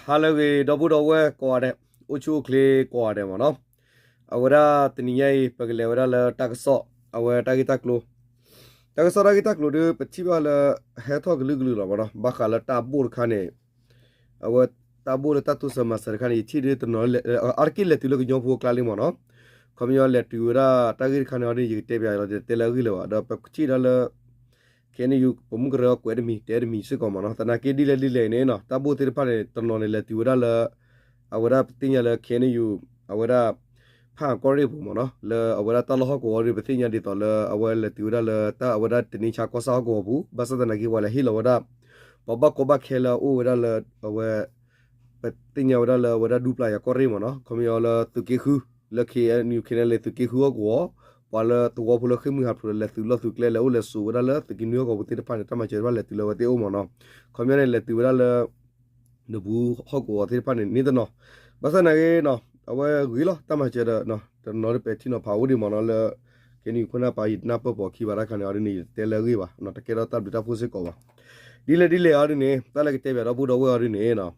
ဟါလၢအဂ့ၤ ဒီပုၢ်ဒီဝဲၢ်ကိးဂၤဒဲး, အိၣ်ဆူၣ်အိၣ်ချ့ကိးဂၤဒဲးမ့ၢ်နီၤ. အဝဲဒၣ်တနံၤညါအံၤ ပကလဲၤဝဲဒၣ်လၢတၢ်ကစီၣ် အဝဲတၢ်ဂ့ၢ်တၢ်ကျိၤ, တၢ်ကစီၣ်တၢ်ဂ့ၢ်တၢ်ကျိၤဒီး ပထံၣ်ဘၣ်လၢ ဟဲထီၣ်ကလုာ်ကလုာ်လီၤမ့ၢ်နီၤ. ဘၣ်ဃးလၢတၢ်ဘိၣ်တခါန့ၣ် အဝဲတၢ်ဘိၣ်လၢတၢ်တိစၢၤမၤစၢၤတခါန့ၣ် ယထံၣ်ဒ်တနီၤ အါတက့ၢ်လဲၤတုၤလၢကညီဖိအကျါလံမ့ၢ်နီၤ. ခီပညီလဲၤတုၤဝဲဒၣ်တၢ်ဂ့ၢ်တခါန့ၣ်အီၤဒ် ယကတဲပျးလီၤ တဲလၢအဂ့ၢ်လၢၤဘၣ် ဒီးပထံၣ်ဒၣ်လၢ ခဲအံၤန့ၣ် ပမုၢ်ကရၢအကွဲးတမံၤ တဲတမံၤစ့ၢ်ကီးမ့ၢ်နီၤ. သနာ်က့ဒ်လဲၣ်ဒ်လဲၣ်အံၤန့ၣ်နီၤ တၢ်ဘိၣ်သ့ၣ်တဖၣ်န့ၣ် တနီၤန့ၣ်လဲၤတုၤဝဲဒၣ်လၢ အဝဲဒၣ်ပသ့ၣ်ညါလၢ ခဲအံၤန့ၣ် အဝဲဒၣ် ဖၣ်အကီၢ်ရ့ၣ်ပူၤမ့ၢ်နီၤ. လၢအဝဲဒၣ်တၢ်လီၢ်ဟီၣ်ကဝီၤဒီး ပသ့ၣ်ညါဒ်သိးလၢ အဝဲလဲၤတုၤဝဲဒၣ်လၢတၢ်အဝဲဒၣ် တနံၤဆါကီၢ်ဆၣ်ဟီၣ်ကဝီၤပူၤ ဘၣ်ဆၣ်သနာ်က့ ပှၤလဲၤဟ့ၣ်လီၤဝဲဒၣ် ပှၤဘၣ်ကီဘၣ်ခဲလၢအအိၣ်ဝဲဒၣ်လၢ အဝဲ ပသ့ၣ်ညါဝဲဒၣ်လၢအဝဲဒၣ်ဒူပျၢ်ယၤကီၢ်ရ့ၣ်မ့ၢ်နီၤ. ခီပညီလၢသုးက့ဃု လၢ ခဲအံၤန့ၣ် ခဲအံၤန့ၣ် သုးက့ဃုဟီၣ်ကဝီၤ ပှၤလၢသဝီဖိလၢဃ့ၢ်မှံဟးဖျိးဒီး လဲၤသုးလီၢ်သုးကျဲ လဲၤအိၣ်လဲၤဆိးဝဲဒၣ်လၢသုးက့နွံဟီၣ်ကဝီၤပူၤသ့ၣ်တဖၣ်န့ၣ် တၢ်မၤစၢၤတဖၣ်လဲၤတုၤလၢအဝဲသ့ၣ်အိၣ်မ့ၢ်နီၤ. ခီပညီန့ၣ် လဲၤတုၤဝဲဒၣ်လၢ နဘူးဟီၣ်ကဝီၤသ့ၣ်တဖၣ်န့ၣ် န့ၢ်တနီၤ. ဘၣ်ဆၣ်သနာ်က့နီၤ အဝဲဂ့ၤလီၤ တၢ်မၤစၢၤဒီး တနီၤဒီး ပဲာ်ထံနီၤဖးအိၣ်ဒံးမ့ၢ်နီၤ လၢ ခဲအံၤန့ၣ် ယခိၣ်နၢ်ပၢ် ယနၢ်ပၢၢ်ပိာ်ခံဘၣ်တၢ်ခါန့ၣ် အီၤဒ်န့ၣ် ယတတဲလၢအဂ့ၢ်ဘၣ် တကဲထီၣ်တၢ်ဘျုးတၢ်ဖှိၣ်စ့ၢ်ကီးဘၣ်. ဒ်လဲၣ်ဒ်လဲၣ်အီၤဒ်န့ၣ် တၢ်လၢကတဲပျးဒီပုၢ်ဒီဝဲၢ်အီၤဒ်န့ၣ်နီၤ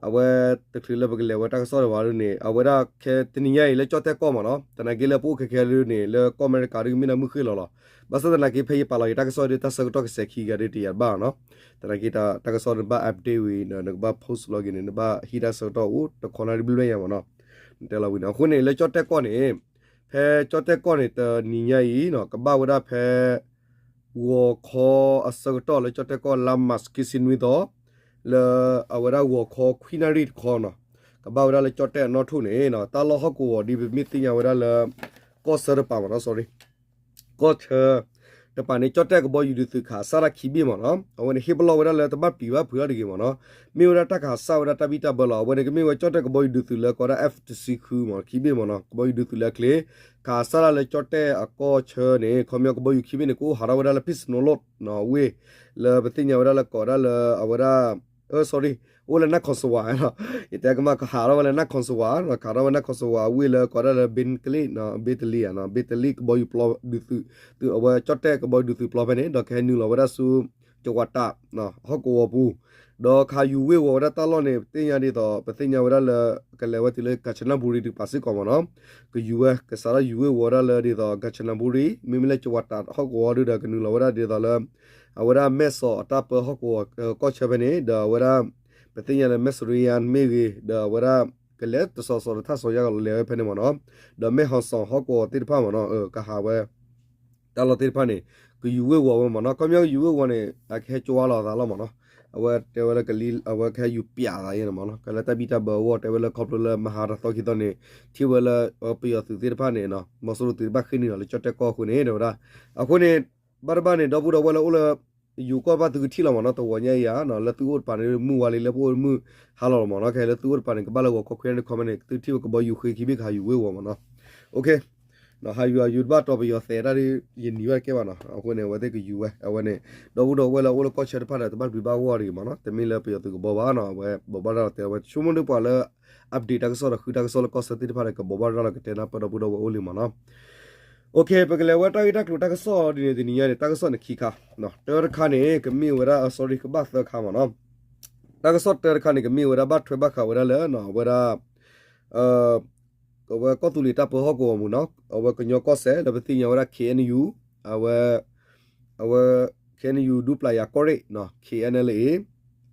အဝဲတချုးလၢပကလဲၤဝဲတၢ်ကစီၣ်ဒီးဘၣ်ဒ်န့ၣ် အဝဲဒၣ်ခဲတနံၤညါအံၤ လၢကၠီၣ်တဲၣ်ကီၢ်မ့ၢ်နီၤ သနာ်က့လၢပအိၣ်ခဲခဲဒ်န့ၣ် လၢကီၢ်အမဲရကၤဒ်ကမ့ၢ်ဒၣ်မုၢ်ဃ့ၢ်လီၤလီၤ. ဘၣ်ဆၣ်သနာ်က့ ဖဲယပာ်လီၤက့ၤတၢ်ကစီၣ်ဒ် တၢ်ဆၢကတီၢ်ကစဲးခံဂၤဒ်တယၤတဘၣ်နီၤ. သနာ်က့တၢ်ကစီၣ်နဘၣ် update ဝံၤ နကဘၣ် post လီၤက့ၤန့ၣ် နဘၣ်ဟံးတၢ်ဆၢကတီၢ်အိၣ်တခီနၣ်ရံၣ်ဘျဲၣ်ဘျဲၣ်ညါမ့ၢ်နီၤ. နတဲလီၤဝံၤန့ၣ် အဃိန့ၣ် လၢကၠီၣ်တဲၣ်ကီၢ်န့ၣ် ဖဲကၠီၣ်တဲၣ်ကီၢ်န့ၣ် တနံၤညါအံၤနီၤ ကဘၣ်ဝဲဒၣ်ဖဲ ဂီၤခီအဆၢကတီၢ်လၢကၠီၣ်တဲၣ်ကီၢ် လါမၢ်ၡး ခံဆံနွံသီ လၢအဝဲဒၣ်ဂီၤခီခွံနၣ်ရံၣ်တခီနီၤ ကဘၣ်ဝဲဒၣ်လၢကၠီၣ်တဲၣ်အနီၣ်ထိၣ်န့ၣ်နီၤ တၢ်လီၢ်ဟီၣ်ကဝီၤဒ်ပမ့ၢ်သ့ၣ်ညါဝဲဒၣ်လၢ ကီၢ်ဆၢတပၤမ့ၢ်နီၤ sorry ကီၢ်ဆၢတပၤန့ၣ် ကၠီၣ်တဲၣ်ကဘီယူၤဒုးသုးခးစၢ်တၢ်ခံဘ့ၣ်မ့ၢ်နီၤ အဝဲန့ၣ်ဟ့ၣ်ပလီၢ်ဝဲဒၣ်လၢတဘၣ်ပျံၤဘၣ်ဖုးထီၣ်တဂ့ၤမ့ၢ်နီၤ မ့ၢ်ဝဲဒၣ်တၢ်ကဟးစၢ်ဝဲဒၣ်တၢ်ဘံၣ်တၢ်ဘၢလီၤ အဝဲန့ၣ်ကမ့ၢ်ဝဲကၠီၣ်တဲၣ်ကဘီယူၤဒုးသုးလၢကိးဝဲဒၣ် F တဆံဃုမ့ၢ် ခံဘ့ၣ်မ့ၢ်နီၤ ကဘီယူၤဒုးသုးလၢအချ့ ခးစၢ်ဒၣ်လၢကၠီၣ်တဲၣ်အကီၢ်ဆၢန့ၣ် ခီပညီကဘီယူၤခံဘ့ၣ်န့ၣ် ကအိၣ်ဟးထီၣ်ဝဲဒၣ်လၢ ဖံၣ်စနိလိၣ်နီၤ ဝ့ၢ် လၢပသ့ၣ်ညါဝဲဒၣ်လၢကိးဝဲဒၣ်လၢအဝဲဒၣ် အၢ sorry အိၣ်လၢနၢ်ခီစဝးနီၤ ယတဲကမၣ်ကဟးထီၣ်ဝဲလၢနၢ်ခီစဝးနီၤ ခးထီၣ်ဝဲနၢ်ခီစဝးဝ့ၢ်လၢကိးဝဲဒၣ်လၢ ဘ့ကလံၣ်နီၤ ဘ့တလံၣ်ဧါနီၤ ဘ့တလံၣ်ကဘီယူၤပျီဒုးသုး အဝဲကၠီၣ်တဲၣ်ကဘီယူၤဒုးသုးပျီဖဲန့ၣ် ဒီးကဟဲနုာ်လီၤဝဲဒၣ်ဆူ ကဝးတး ဟီၣ်ကဝီၤပူၤ ဒီးကဟးယူၤဝ့ၢ်ဝီၤဝဲဒၣ်တၢ်လီၢ်န့ၣ် ပသ့ၣ်ညါဒ်သိး ပသ့ၣ်ညါဝဲဒၣ်လၢ ကလဲၤဝဲတုၤလၢ ကၣ်ဆနၣ်ဘူရံ တကပၤစ့ၢ်ကီးမ့ၢ်နီၤ ကယူၤဝဲ ကစးထီၣ်ယူၤဝ့ၢ်ဝီၤဝဲဒၣ်လၢဒ်သိး ကၣ်ဆနၣ်ဘူရံ မ့မ့ၢ်လၢကဝးတးဟီၣ်ကဝီၤဒုဒီး ကနုာ်လီၤဝဲဒၣ်ဒ်သိးလၢ အဝဲဒၣ်မဲၢ်စီၤအတၢ်ပၢဟီၣ်ကဝီၤ ကီၢ်ဆၢဖဲန့ၣ် ဒီးအဝဲဒၣ် ပသ့ၣ်ညါလၢ မဲၢ်စရံယါမ့ၢ်ဂ့ၤ ဒီးအဝဲဒၣ် ကလဲၤတစီၤစီၤဒီးထၣ်စီၤယါကလဲၤဝဲဖဲန့ၣ်မ့ၢ်နီၤ ဒီးမဲၢ်ဟီၣ်စီၤဟီၣ်ကဝီၤသ့ၣ်တဖၣ်မ့ၢ်နီၤ ကဟးဝဲ တၢ်လီၢ်သ့ၣ်တဖၣ်န့ၣ် ကယူၤဝ့ၢ်ဝီၤဝဲမ့ၢ်နီၤ ခီပညီကယူၤဝ့ၢ်ဝီၤန့ၣ် အကဟဲကၠွါလီၤအသးလီၤမ့ၢ်နီၤ အဝဲတဲဝဲလၢကလံၤ အဝဲကဟဲယူၤပျးသးယဲန့ၣ်မ့ၢ်နီၤ ကလၢတၢ်ဘံၣ်တၢ်ဘၢအဂီၢ် တဲဝဲလၢခီဖျိလၢမဟါတသီခံသီန့ၣ် ထံၣ်ဝဲလၢ ပယီၤသုးသ့ၣ်တဖၣ်န့ၣ် မီၤစိရိၤသုးတဖၣ်ဃ့ၢ်နုာ်လီၤလၢကၠီၣ်တဲၣ်ကီၢ်အဃိန့ၣ် တဲဝဲဒၣ် အဃိန့ၣ် ဘၣ်တဘၣ်န့ၣ် ဒီပုၢ်ဒီဝဲၢ်လၢအိၣ်လၢ ယူၤကီၢ်တဖၣ်သုကထံၣ်လီၤမ့ၢ်နီၤ တဝီညါအံၤဧါ လၢသုအိၣ်တပၤန့ၣ် မုၢ်ဝါလံ လၢပအိၣ်မုၢ်ဟါလီၤလီၤမ့ၢ်နီၤ ခဲလၢသုအိၣ်တပၤန့ၣ် ကဘၣ်လၢဂီၤခီခွံနၣ်ရံၣ်တခီဖဲန့ၣ် သုထံၣ်ဝဲကဘီယူၤဃ့ခံဘ့ၣ်ကဟးယူၤဝ့ၢ်ဝီၤမ့ၢ်နီၤ ဟးယူၤဟးယူၤတဘၣ်တီၤပယီၤသဲးတၢ်ဒီး ယနံၤဘၣ်တကဲဘၣ်နီၤ အဃိန့ၣ် အဝဲသ့ၣ်ကယူၤဝဲ အဝဲန့ၣ် ဒီပုၢ်ဒီဝဲၢ်လၢအိၣ်လၢကီၢ်ဆၢတဖၣ်ဒီး တဘၣ်ဘျုးဘၣ်ဂီၢ်တဂ့ၤမ့ၢ်နီၤ တမ့ၢ်လၢပယီၤသုးကဘီဘၣ်နီၤ အဝဲဘိးဘၣ်ရၤလီၤတဲဝဲ ဆိကမိၣ်ဒ်ပှၤလၢ update တၢ်ကစီၣ်ဒီးဃုတၢ်ကစီၣ်လၢကီၢ်ဆၢသ့ၣ်တဖၣ်ဒီး ကဘိးဘၣ်ရၤလီၤကတဲနၢ်ပၢၢ်ဒီပုၢ်ဒီဝဲၢ်အိၣ်လံမ့ၢ်နီၤ ပကလဲၤဝဲတၢ်ဂ့ၢ်တၢ်ကျိၤတၢ်ကစီၣ်ဒ်န့ၣ် တနံၤညါန့ၣ် တၢ်ကစီၣ်န့ၣ်ခံခါ တၢတခါန့ၣ် ကမ့ၢ်ဝဲဒၣ် sorry ကဘၣ်သၢခါမ့ၢ်နီၤ တၢ်ကစီၣ်တၢတခါန့ၣ် ကမ့ၢ်ဝဲဒၣ်ဘၣ်ထွဲဘၣ်ဃးဝဲဒၣ်လၢ အဝဲဒၣ် အဝဲကီၢ်သူလ့ၤတၢ်ပၢဟီၣ်ကဝီၤမူနီၤ အဝဲကညီကီၢ်စဲၣ်လၢပသ့ၣ်ညါဝဲဒၣ် K N U အဝဲ အဝဲ K N U ဒူပျၢ်ယၤကီၢ်ရ့ၣ် K N L A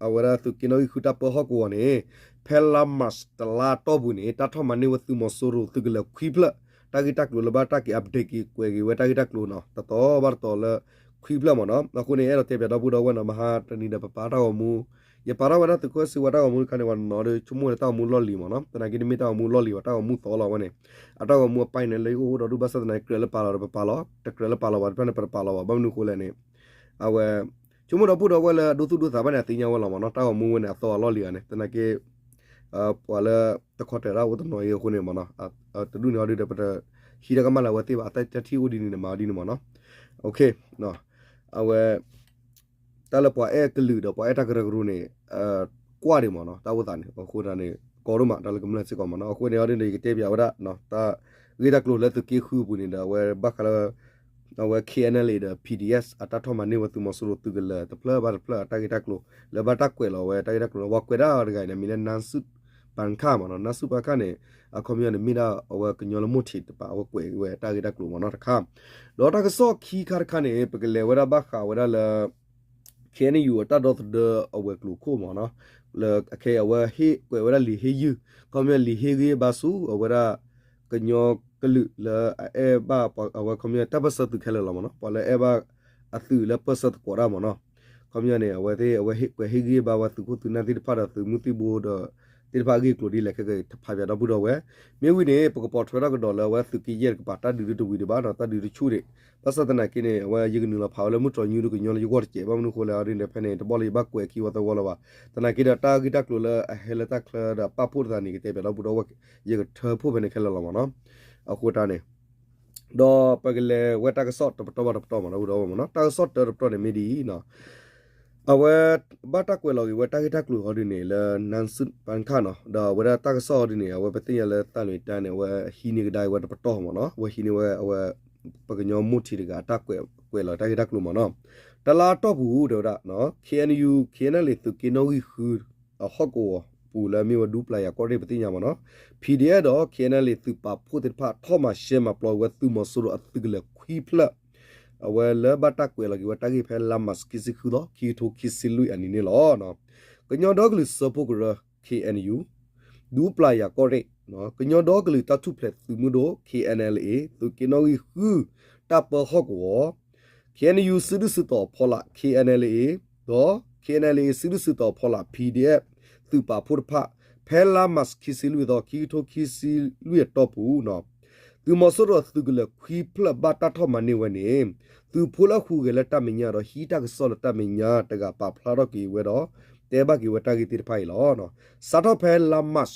အဝဲဒၣ်သုးက့နီၣ်ဂံၢ်ဃုတၢ်ပၢဟီၣ်ကဝီၤန့ၣ် ဖဲလါမၢ်ၡးတလါအတီၢ်ပူၤန့ၣ် တၢ်ထီၣ်မၤန့ၢ်ဝဲသုးမီၤစိရိၤသုးကလၢၤခွံဖျၢၣ် တၢ်ဂ့ၢ်တၢ်ကျိၤလၢဘၣ်တၢ်က့ၤ update က့ၤကွဲးက့ၤဝဲတၢ်ဂ့ၢ်တၢ်ကျိၤနီၤ တတီၤဘၣ်တတီၤလၢ ခွံဖျၢၣ်မ့ၢ်နီၤ အဃိန့ၣ် အဲၣ်ဒိးတဲပၠးဒီပုၢ်ဒီဝဲၢ်နီၤ မဟါတနံၤဒီးပပာ်တၢ်ဂီၤမူ ယပာ်ထီၣ်ဝဲဒၣ်သုးခိၣ်စ့ဝါတၢ်ဂီၤမူတခါန့ၣ် ပှၤနီၤဒီးဆိကမိၣ်ဝဲလၢတၢ်ဂီၤမူလီၢ်လံၤမ့ၢ်နီၤ သနာ်က့တမ့ၢ်တၢ်ဂီၤမူလီၢ်လံၤဘၣ် တၢ်ဂီၤမူသီလီၤဝဲန့ၣ် အတၢ်ဂီၤမူအပိုင်းန့ၣ်လၢယအိၣ်ဒီးဒူၣ်ဘၣ်ဆၣ်သနာ်က့ ကြၢးလၢပာ်လီၤဒီးပပာ်လီၤ တကြၢးလၢပာ်လီၤဘၣ်တဖၣ်န့ၣ် ပတပာ်လီၤဘၣ် ဘၣ်မနုၤအဃိလဲၣ်န့ၣ် အဝဲ ဆိကမိၣ်ဒီပုၢ်ဒီဝဲၢ်လၢအဒိသူၣ်ဒိသးဘၣ်န့ၣ် အသ့ၣ်ညါဝဲလီၤမ့ၢ်နီၤ တၢ်ဂီၤမူဝဲန့ၣ် အသီအလီၢ်လံၤဂၤန့ၣ် သနာ်က့ ပှၤလၢတခီတၢၤတၢ်အိၣ်တနီၤအံၤအဃိန့ၣ်မ့ၢ်နီၤ တဒူၣ်န့ၣ်အီၤဒုဒီး ပတဟံးတၢ်ကမၣ်လၢအဝဲသ့ၣ်ဘၣ် အတၢ်ထံၣ်အိၣ်ဒ်န့ၣ်န့ၣ် မၤအီၤဒ်န့ၣ်မ့ၢ်နီၤ အဝဲ တၢ်လၢပှၤအဲၣ်ကလုာ်ဒီးပှၤအဲၣ်တၢ်ကရၢကရိန့ၣ် ကွၢ်ဒံးမ့ၢ်နီၤ တၢ်အိၣ်သးန့ၣ် အဃိသတးန့ၣ် ကီဒိၣ်မး တၢ်လၢကမျၢၢ်စ့ၢ်ကီးမ့ၢ်နီၤ အဃိန့ၣ်အီၤဒ်န့ၣ် ယကတဲပၠးဝဲဒၣ် တၢ်ဂ့ၢ်တၢ်ကျိၤလၢသုးက့ဃုအပူၤန့ၣ်ဒီး အဝဲဘၣ်ဃးလၢ အဝဲ K N L A ဒီး P D F အတၢ်ထီၣ်မၤန့ၢ်ဝဲသုးမီၤစိရိၤသုးကလၢၤတဖျၢၣ်ဘၣ်တဖျၢၣ်အတၢ်ဂ့ၢ်တၢ်ကျိၤ လၢဘၣ်တၢ်ကွဲးလီၤဝဲတၢ်ဂ့ၢ်တၢ်ကျိၤလၢ ပှၤကွဲးဒၣ်တဂၤအံၤန့ၣ် မံၤလၢ နါဆူၣ်ပၣ်ခၣ်မ့ၢ်နီၤ နါဆူၣ်ပၣ်ခၣ်န့ၣ် အခီပညီန့ၣ်မ့ၢ်ဒၣ်အဝဲကညီလၢမိၢ်ထံးတပၤ အဝဲကွဲးဝဲတၢ်ဂ့ၢ်တၢ်ကျိၤမ့ၢ်နီၤတခါ ဒီးတၢ်ကစီၣ်ခံခါတခါန့ၣ် ပကလဲၤဝဲဒၣ်ဘၣ်ဃးဝဲဒၣ်လၢ K N U အတၢ်ဒီသဒၢအဝဲၤကျိၤခိၣ်မ့ၢ်နီၤ လၢအခဲအံၤအဝဲဟ့ၣ်ကွဲးဝဲဒၣ်လံာ်ဟ့ၣ်ယုၢ် ခီပညီလံာ်ဟ့ၣ်ဂံၢ်ဘါဆူ အဝဲဒၣ် ကညီကလုာ်လၢအအဲၣ်ဘၣ်အဝဲခီပညီ တၢ်ပၢၢ်ဆၢသုးခဲလၢာ်လီၤမ့ၢ်နီၤ ပှၤလၢအအဲၣ်ဘၣ်အသုးလၢပၢၢ်ဆၢသကိးတၢ်မ့ၢ်နီၤ ခီပညီန့ၣ် အဝဲသ့ၣ် အဝဲဟ့ၣ်ကွဲးဟ့ၣ်ဂံၢ်ဘါဝဲသုးခိၣ်သုးနၢ်သ့ၣ်တဖၣ်ဒီးသုးမုၢ်သံၣ်ဘိဒီး သ့ၣ်တဖၣ်အဂ့ၢ်အကျိၤဒ်လဲၣ်ခဲက တဖးပၠးဒီပုၢ်ဒီဝဲၢ် မ့ၢ်ဝံၤန့ၣ် ပကပိာ်ထွဲထီၣ်ကဒီးလၢအဝဲသုးက့ယဲၢ်တကပၤ တၢ်ဒုးဒုတဝံၤဒံးဘၣ်နီၤ တၢ်ဒုးတဆူၣ်ဒံး ဘၣ်ဆၣ်သနာ်က့န့ၣ် အဝဲယကနုာ်လီၤဖးဝဲလၢမုၢ်တြီၤညူတကညီလၢယဂီၢ်တစဲး ဘၣ်မနုၤဃိလဲၣ်အီၤဒ်န့ၣ် ဖဲန့ၣ် တဘၣ်လၢယဘၣ်ကွဲးခံဝီသၢဝီလၢၤဘၣ် သနာ်က့ဒီးတၢ်ဂ့ၢ်တၢ်ကျိၤလၢအဟဲလၢတၢ်ချၢဒီးပာ်ဖှိၣ်တသးန့ၣ် ကတဲပၠးဒီပုၢ်ဒီဝဲၢ် ယကထၢဖှိၣ်ဖဲန့ၣ်ခဲလၢာ်လီၤမ့ၢ်နီၤ အဃိတၢ်န့ၣ် ဒီးပကလဲၤဝဲတၢ်ကစီၣ်တပတီၢ်ဘၣ်တပတီၢ်မ့ၢ်နီၤ ပုၢ်ဒီဝဲၢ်မ့ၢ်နီၤ တၢ်ကစီၣ်တၢတပတီၢ်န့ၣ်မ့ၢ်ဒ်အံၤ အဝဲ ဘၣ်တၢ်ကွဲးလီၤက့ၤဝဲတၢ်ဂ့ၢ်တၢ်ကျိၤအီၤဒ်န့ၣ် လၢ နါဆူၣ်ပၣ်ခၣ်နီၤ ဒီးအဝဲဒၣ်တၢ်ကစီၣ်အီၤဒ်န့ၣ် အဝဲပသ့ၣ်ညါလၢတၢ်လွံၢ်တၢ်န့ၣ် အဝဲဟံးန့ၢ်ကဒါအံၤဝဲတပတီၢ်မ့ၢ်နီၤ အဝဲဟံးန့ၢ်ဝဲအဝဲ ပကညီမိၢ်ထံးတဂၤအတၢ်ကွဲးလီၤတၢ်ဂ့ၢ်တၢ်ကျိၤမ့ၢ်နီၤ တလါအတီၢ်ပူၤတဲဝဲဒၣ် K N U K N L A သုးက့နီၣ်ဂံၢ်ဃု အဟီၣ်ကဝီၤပူၤလၢအမ့ၢ်ဝဲဒူပျၢ်ယၤကီၢ်ရ့ၣ်ပသ့ၣ်ညါမ့ၢ်နီၤ P D F ဒီး K N L A သုးပာ်ဖှိၣ်သ့ၣ်တဖၣ် ထီၣ်မၤရှဲမၤပျီဝဲသုးမီၤစိရိၤအသုးကလၢၤ ခွံဖျၢၣ် အဝဲလၢဘၣ်တၢ်ကွဲးလီၤက့ၤဝဲတၢ်ဂ့ၢ်ဖဲလါမး ခံဆံဃုသီ ခံကထိခံဆံလွံၢ်အနံၤန့ၣ်လီၤ. ကညီဒီကလုာ်စၢဖှိၣ်ကရၢ K N U ဒူပျၢ်ယၤကီၢ်ရ့ၣ် ကညီဒီကလုာ်တၢ်ထူၣ်ဖျဲးသုးမုၢ်ဒိၣ် K N L A သုးက့နီၣ်ဂံၢ်ဃု တၢ်ပၢဟီၣ်ကဝီၤ K N U စုဒုၣ်စုတီၤအဖီလာ် K N L A ဒီး K N L A စုဒုၣ်စုတီၤအဖီလာ် P D F သုးပာ်ဖှိၣ်တဖၣ် ဖဲလါမး ခံဆံလွံၢ်သီ ခံကထိခံဆံလွံၢ်အတီၢ်ပူၤ သုးမီၤစိရိၤသုးကလၢၤခွံဖျၢၣ်ဘၣ်တၢ်ထီၣ်မၤန့ၢ်ဝဲန့ၣ် သုးဖိလၢအဟူးဂဲၤလၢတၢ်မဲာ်ညါဒီးဟံးတၢ်ကစီၣ်လၢတၢ်မဲာ်ညါတဂၤပာ်ဖျါထီၣ်က့ၤဝဲဒီး တဲဘၣ်က့ၤဝဲတၢ်ဂ့ၢ်သ့ၣ်တဖၣ်အံၤလီၤ. စးထီၣ်ဖဲလါမး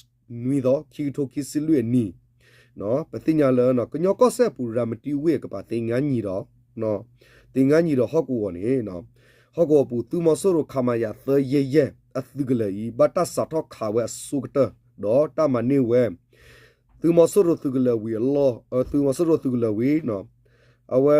နွံသီ ခံကထိခံဆံလွံၢ်အနံၤ ပသ့ၣ်ညါလၢ ကညီကီၢ်စဲၣ်အပူၤ ရၤမတံဝ့ၢ်အကပၤ သ့ၣ်ငါနံၤဒီး သ့ၣ်ငါနံၤဒီးဟီၣ်ကဝီၤန့ၣ် ဟီၣ်ကဝီၤပူၤ သုးမီၤစိရိၤ ခမရ သၢယဲၢ်ယဲၢ် အသုးကလၢၤအံၤ ဘၣ်တၢ်စးထီၣ်ခးဝဲအဆိကတၢၢ် ဒီးတၢ်မၤန့ၢ်ဝဲ သုးမီၤစိရိၤသုးကလၢၤဝံၤအလီၢ် သုးမီၤစိရိၤသုးကလၢၤဝံၤ အဝဲ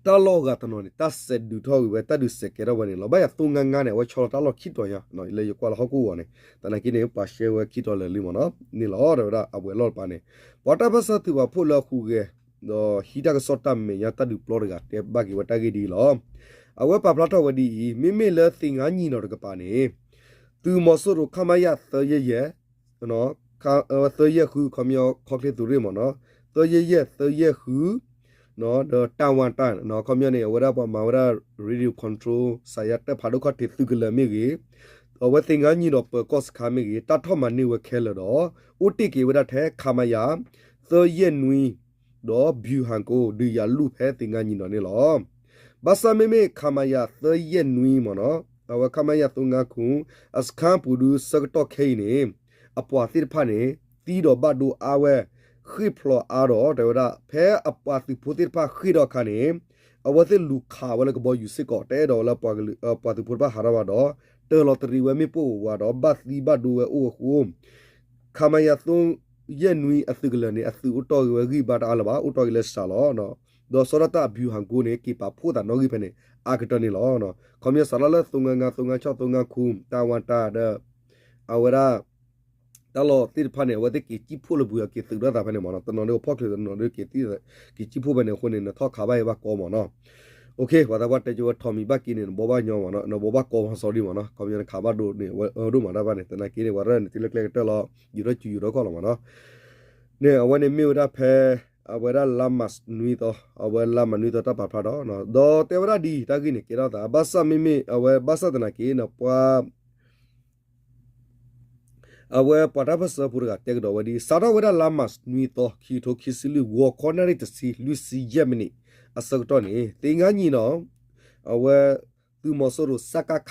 တၢ်လီၢ်အဂၤတနီၤန့ၣ် တၢ်စဲးဒုးထီၣ်ဂ့ၤဝဲ တၢ်ဒုးစဲးကဲထီၣ်ဝဲန့ၣ်လီၤ. ဘၣ်ယၤ သုးငါငါန့ၣ် အဝဲဆီလီၤတၢ်လီၢ်ခံတီၤညါ လၢယကွၢ်လၢဟီၣ်ကဝီၤန့ၣ် သနာ်က့န့ၣ် ပှၤရှဲဝဲခံတီၤလၢာ်လံမ့ၢ်နီၤ န့ၣ်လီၤ တဲဝဲဒၣ်အဝဲအလီၢ်တပၤန့ၣ် ပှၤတၢ်ပၢၢ်ဆၢသုးပာ်ဖှိၣ်လၢအဟူးဂဲၤ ဒီးဟံးတၢ်ကစီၣ်တၢ်မဲာ်ညါတၢ်ဒုးပျီတဂၤ တဲဘၣ်က့ၤဝဲတၢ်ဂ့ၢ်ဒ်အံၤလီၤ. အဝဲပာ်ဖျါထီၣ်ဝဲဒ်အံၤ မ့မ့ၢ်လၢသ့ၣ်ငါနံၤနီၤတကပၤန့ၣ် သုးမီၤစိရိၤ ခမရ သၢယဲၢ်ယဲၢ် သၢယဲၢ်ဃု ခီပညီ ခီချ့သုးရ့ၣ်မ့ၢ်နီၤ သၢယဲၢ်ယဲၢ် သၢယဲၢ်ဃု ဒီးတၢ်ဝါတၢ် ခီပညီန့ၣ် အဝဲဒၣ်ပှၤမၤဝဲဒၣ် radio control စးယါတၢ်ဖးဒိၣ်ခီၣ်ထံးသုးကလၢၤမ့ၢ်ဂ့ၤ အဝဲသ့ၣ်ငါနံၤဒီးပၢၤကီၢ်စခါမ့ၢ်ဂ့ၤ တၢ်ထီၣ်မၤန့ၢ်ဝဲခဲလၢာ်ဒီး အိၣ်တ့ၢ်က့ၤဝဲဒၣ်ထဲ ခမရ သၢယဲၢ်နွံ ဒီး ဗျူဟာကုန်း ဒုးယၤလူၢ်ဖဲသ့ၣ်ငါနံၤနီၤန့ၣ်လီၤ. ဘၣ်ဆၣ်မ့မ့ၢ် ခမရ သၢယဲၢ်နွံမ့ၢ်နီၤ အဝဲ ခမရ သၢငါခု အစခါပူၤဒုးဆၢကတီၢ်ခဲအံၤန့ၣ် အပှၤသ့ၣ်တဖၣ်န့ၣ် သံဒီးဘၣ်ဒိအါဝဲ ဃ့ၢ်ဖျိးအါဒီး တဲဝဲဒၣ် ဖဲအပှၤသုးဖိသ့ၣ်တဖၣ်ဃ့ၢ်ထီၣ်အခါန့ၣ် အဝဲသ့ၣ်လူၤခးဝဲလၢကဘီယူၤစ့ၢ်ကီး တအဲၣ်ဒိးဝဲလၢပှၤသုးဖိတဖၣ်ဟးထီၣ်ဘၣ်ဒီး တၢၢ်လီၤတရံးဝဲမ့ၣ်ပိၢ်ဝးဒီး ဘၣ်သံဘၣ်ဒိဝဲအိၣ်အဃိ ခမရ သၢယဲၢ်နွံ အသုးကလၢၤန့ၣ် အသုးအိၣ်တီၢ်ဂ့ၤဝဲဂံၢ်ဘါတအါလၢၤဘၣ် အိၣ်တီၢ်ဂ့ၤလၢစှၤလီၤ. ဒီးစီၤဒၣ်တၢ် ဗျူဟာကုန်း န့ၣ် က့ၤပာ်ဖှိၣ်သးနီၣ်ဂံၢ်ဖဲန့ၣ် အါကတၢၢ်န့ၣ်လီၤ. ခီပညီစးထီၣ်လၢ သၢငါငါ သၢငါခြောက် သၢငါခု တၢ်ဝါတၢ်ဒီး အဝဲဒၣ် တၢ်လီၢ်သ့ၣ်တဖၣ်န့ၣ် အဝဲသ့ၣ်က့ၤစံၣ်ဖှိၣ်လၢပှဲၤအက့ၤသုးဒီးသးဖဲန့ၣ်မ့ၢ်နီၤ တနီၤဒုးဖီၣ်ချုး တနီၤဒုးက့ၤသံ က့ၤစံၣ်ဖှိၣ်ဖဲန့ၣ်အဃိန့ၣ် နထီၣ်ခးဘၣ်အံၤဘၣ်ကီမ့ၢ်နီၤ ပှၤသးပှၢ်တဲကၠိဝဲ ထီးမံၤဘၣ်က့န့ၣ် နဘီဘၣ်ညီမ့ၢ်နီၤ နဘီဘၣ်ကီမ့ၢ်စီၤဒံမ့ၢ်နီၤ ခီပညီနခးဘၣ်ဒိန့ၣ် အဝဲဒိၣ်မးတၢ်ဘၣ်န့ၣ် သနာ်က့န့ၣ် ပှၤရၢၢ်န့ၣ် တုၤလၢကျဲကတၢၢ်လီၤ ယူၤထီၣ်ယူၤထီၣ်ခီၣ်လီၤမ့ၢ်နီၤ န့ၣ် အဝဲန့ၣ်မ့ၢ်ဝဲဒၣ်ဖဲ အဝဲဒၣ်လါမးနွံသီ အဝဲလါမးနွံသီတၢ်ပာ်ဖျါဒီး ဒီးတဲဝဲဒၣ်ဒ်အံၤ တၢ်ဂ့ၢ်န့ၣ် ကဲထီၣ်သး ဘၣ်ဆၣ်မ့မ့ၢ် အဝဲဘၣ်ဆၣ်သနာ်က့န့ၣ် ပှၤ အဝဲပှၤတၢ်ပၢၢ်ဆၢဖိတဂၤတဲကဒီးဝဲဒ်အံၤ စးထီၣ်ဝဲဒၣ်လါမးနွံသီ ခံကထိခံဆံလွံၢ် ဂီၤခီနၣ်ရံၣ်တဆံ လွံၢ်ဆံယဲၢ်မံးနံး အဆၢကတီၢ်န့ၣ် သ့ၣ်ငါနံၤနီၤ အဝဲ သုးမီၤစိရိၤ စကခ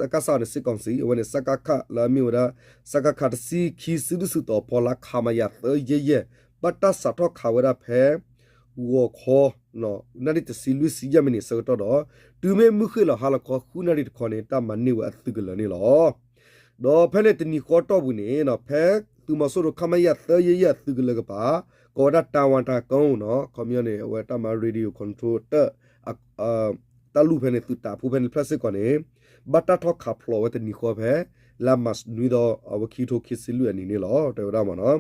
စကစ န့ၣ် စစ်ကောင်စီ အဝဲန့ၣ် စကခ လၢအမ့ၢ်ဝဲဒၣ် စကခ တဆံခံ စုဒုၣ်စုတီၤဖီလာ် ခမရ သၢယဲၢ်ယဲၢ် ဘၣ်တၢ်စးထီၣ်ခးဝဲဒၣ်ဖဲ ဂီၤခီ နၣ်ရံၣ်တဆံ လွံၢ်ဆံယဲၢ်မံးနံး အဆၢကတီၢ်ဒီး တုၤမ့ၢ်မုၢ်ဃ့ၢ်လီၤဟါလီၤခီ ဃုနၣ်ရံၣ်တခီန့ၣ် တၢ်မၤန့ၢ်ဝဲအသုးကလၢၤန့ၣ်လီၤ. ဒီးဖဲန့ၣ်တနံၤဃီတီၢ်ပူၤန့ၣ် ဖဲသုးမီၤစိရိၤ ခမရ သၢယဲၢ်ယဲၢ်အသုးကလၢၤကပၤ ကိးဝဲဒၣ် တၢ်ဝါတၢ်ကိၣ်နီၤ ခီပညီန့ၣ် အဝဲတၢ်မၤ radio control တၢ် တၢ်လူၢ်ဖဲန့ၣ် သုးတၢ်ဖိဖဲန့ၣ်တဖျၢၣ်စ့ၢ်ကီးန့ၣ် ဘၣ်တၢ်ထီၣ်ခးဖျိးဝဲတနံၤဃီဖဲ လါမးနွံသီ အဝဲခံကထိခံဆံလွံၢ်အနံၤန့ၣ်လီၤ တဲဝဲဒၣ်မ့ၢ်နီၤ.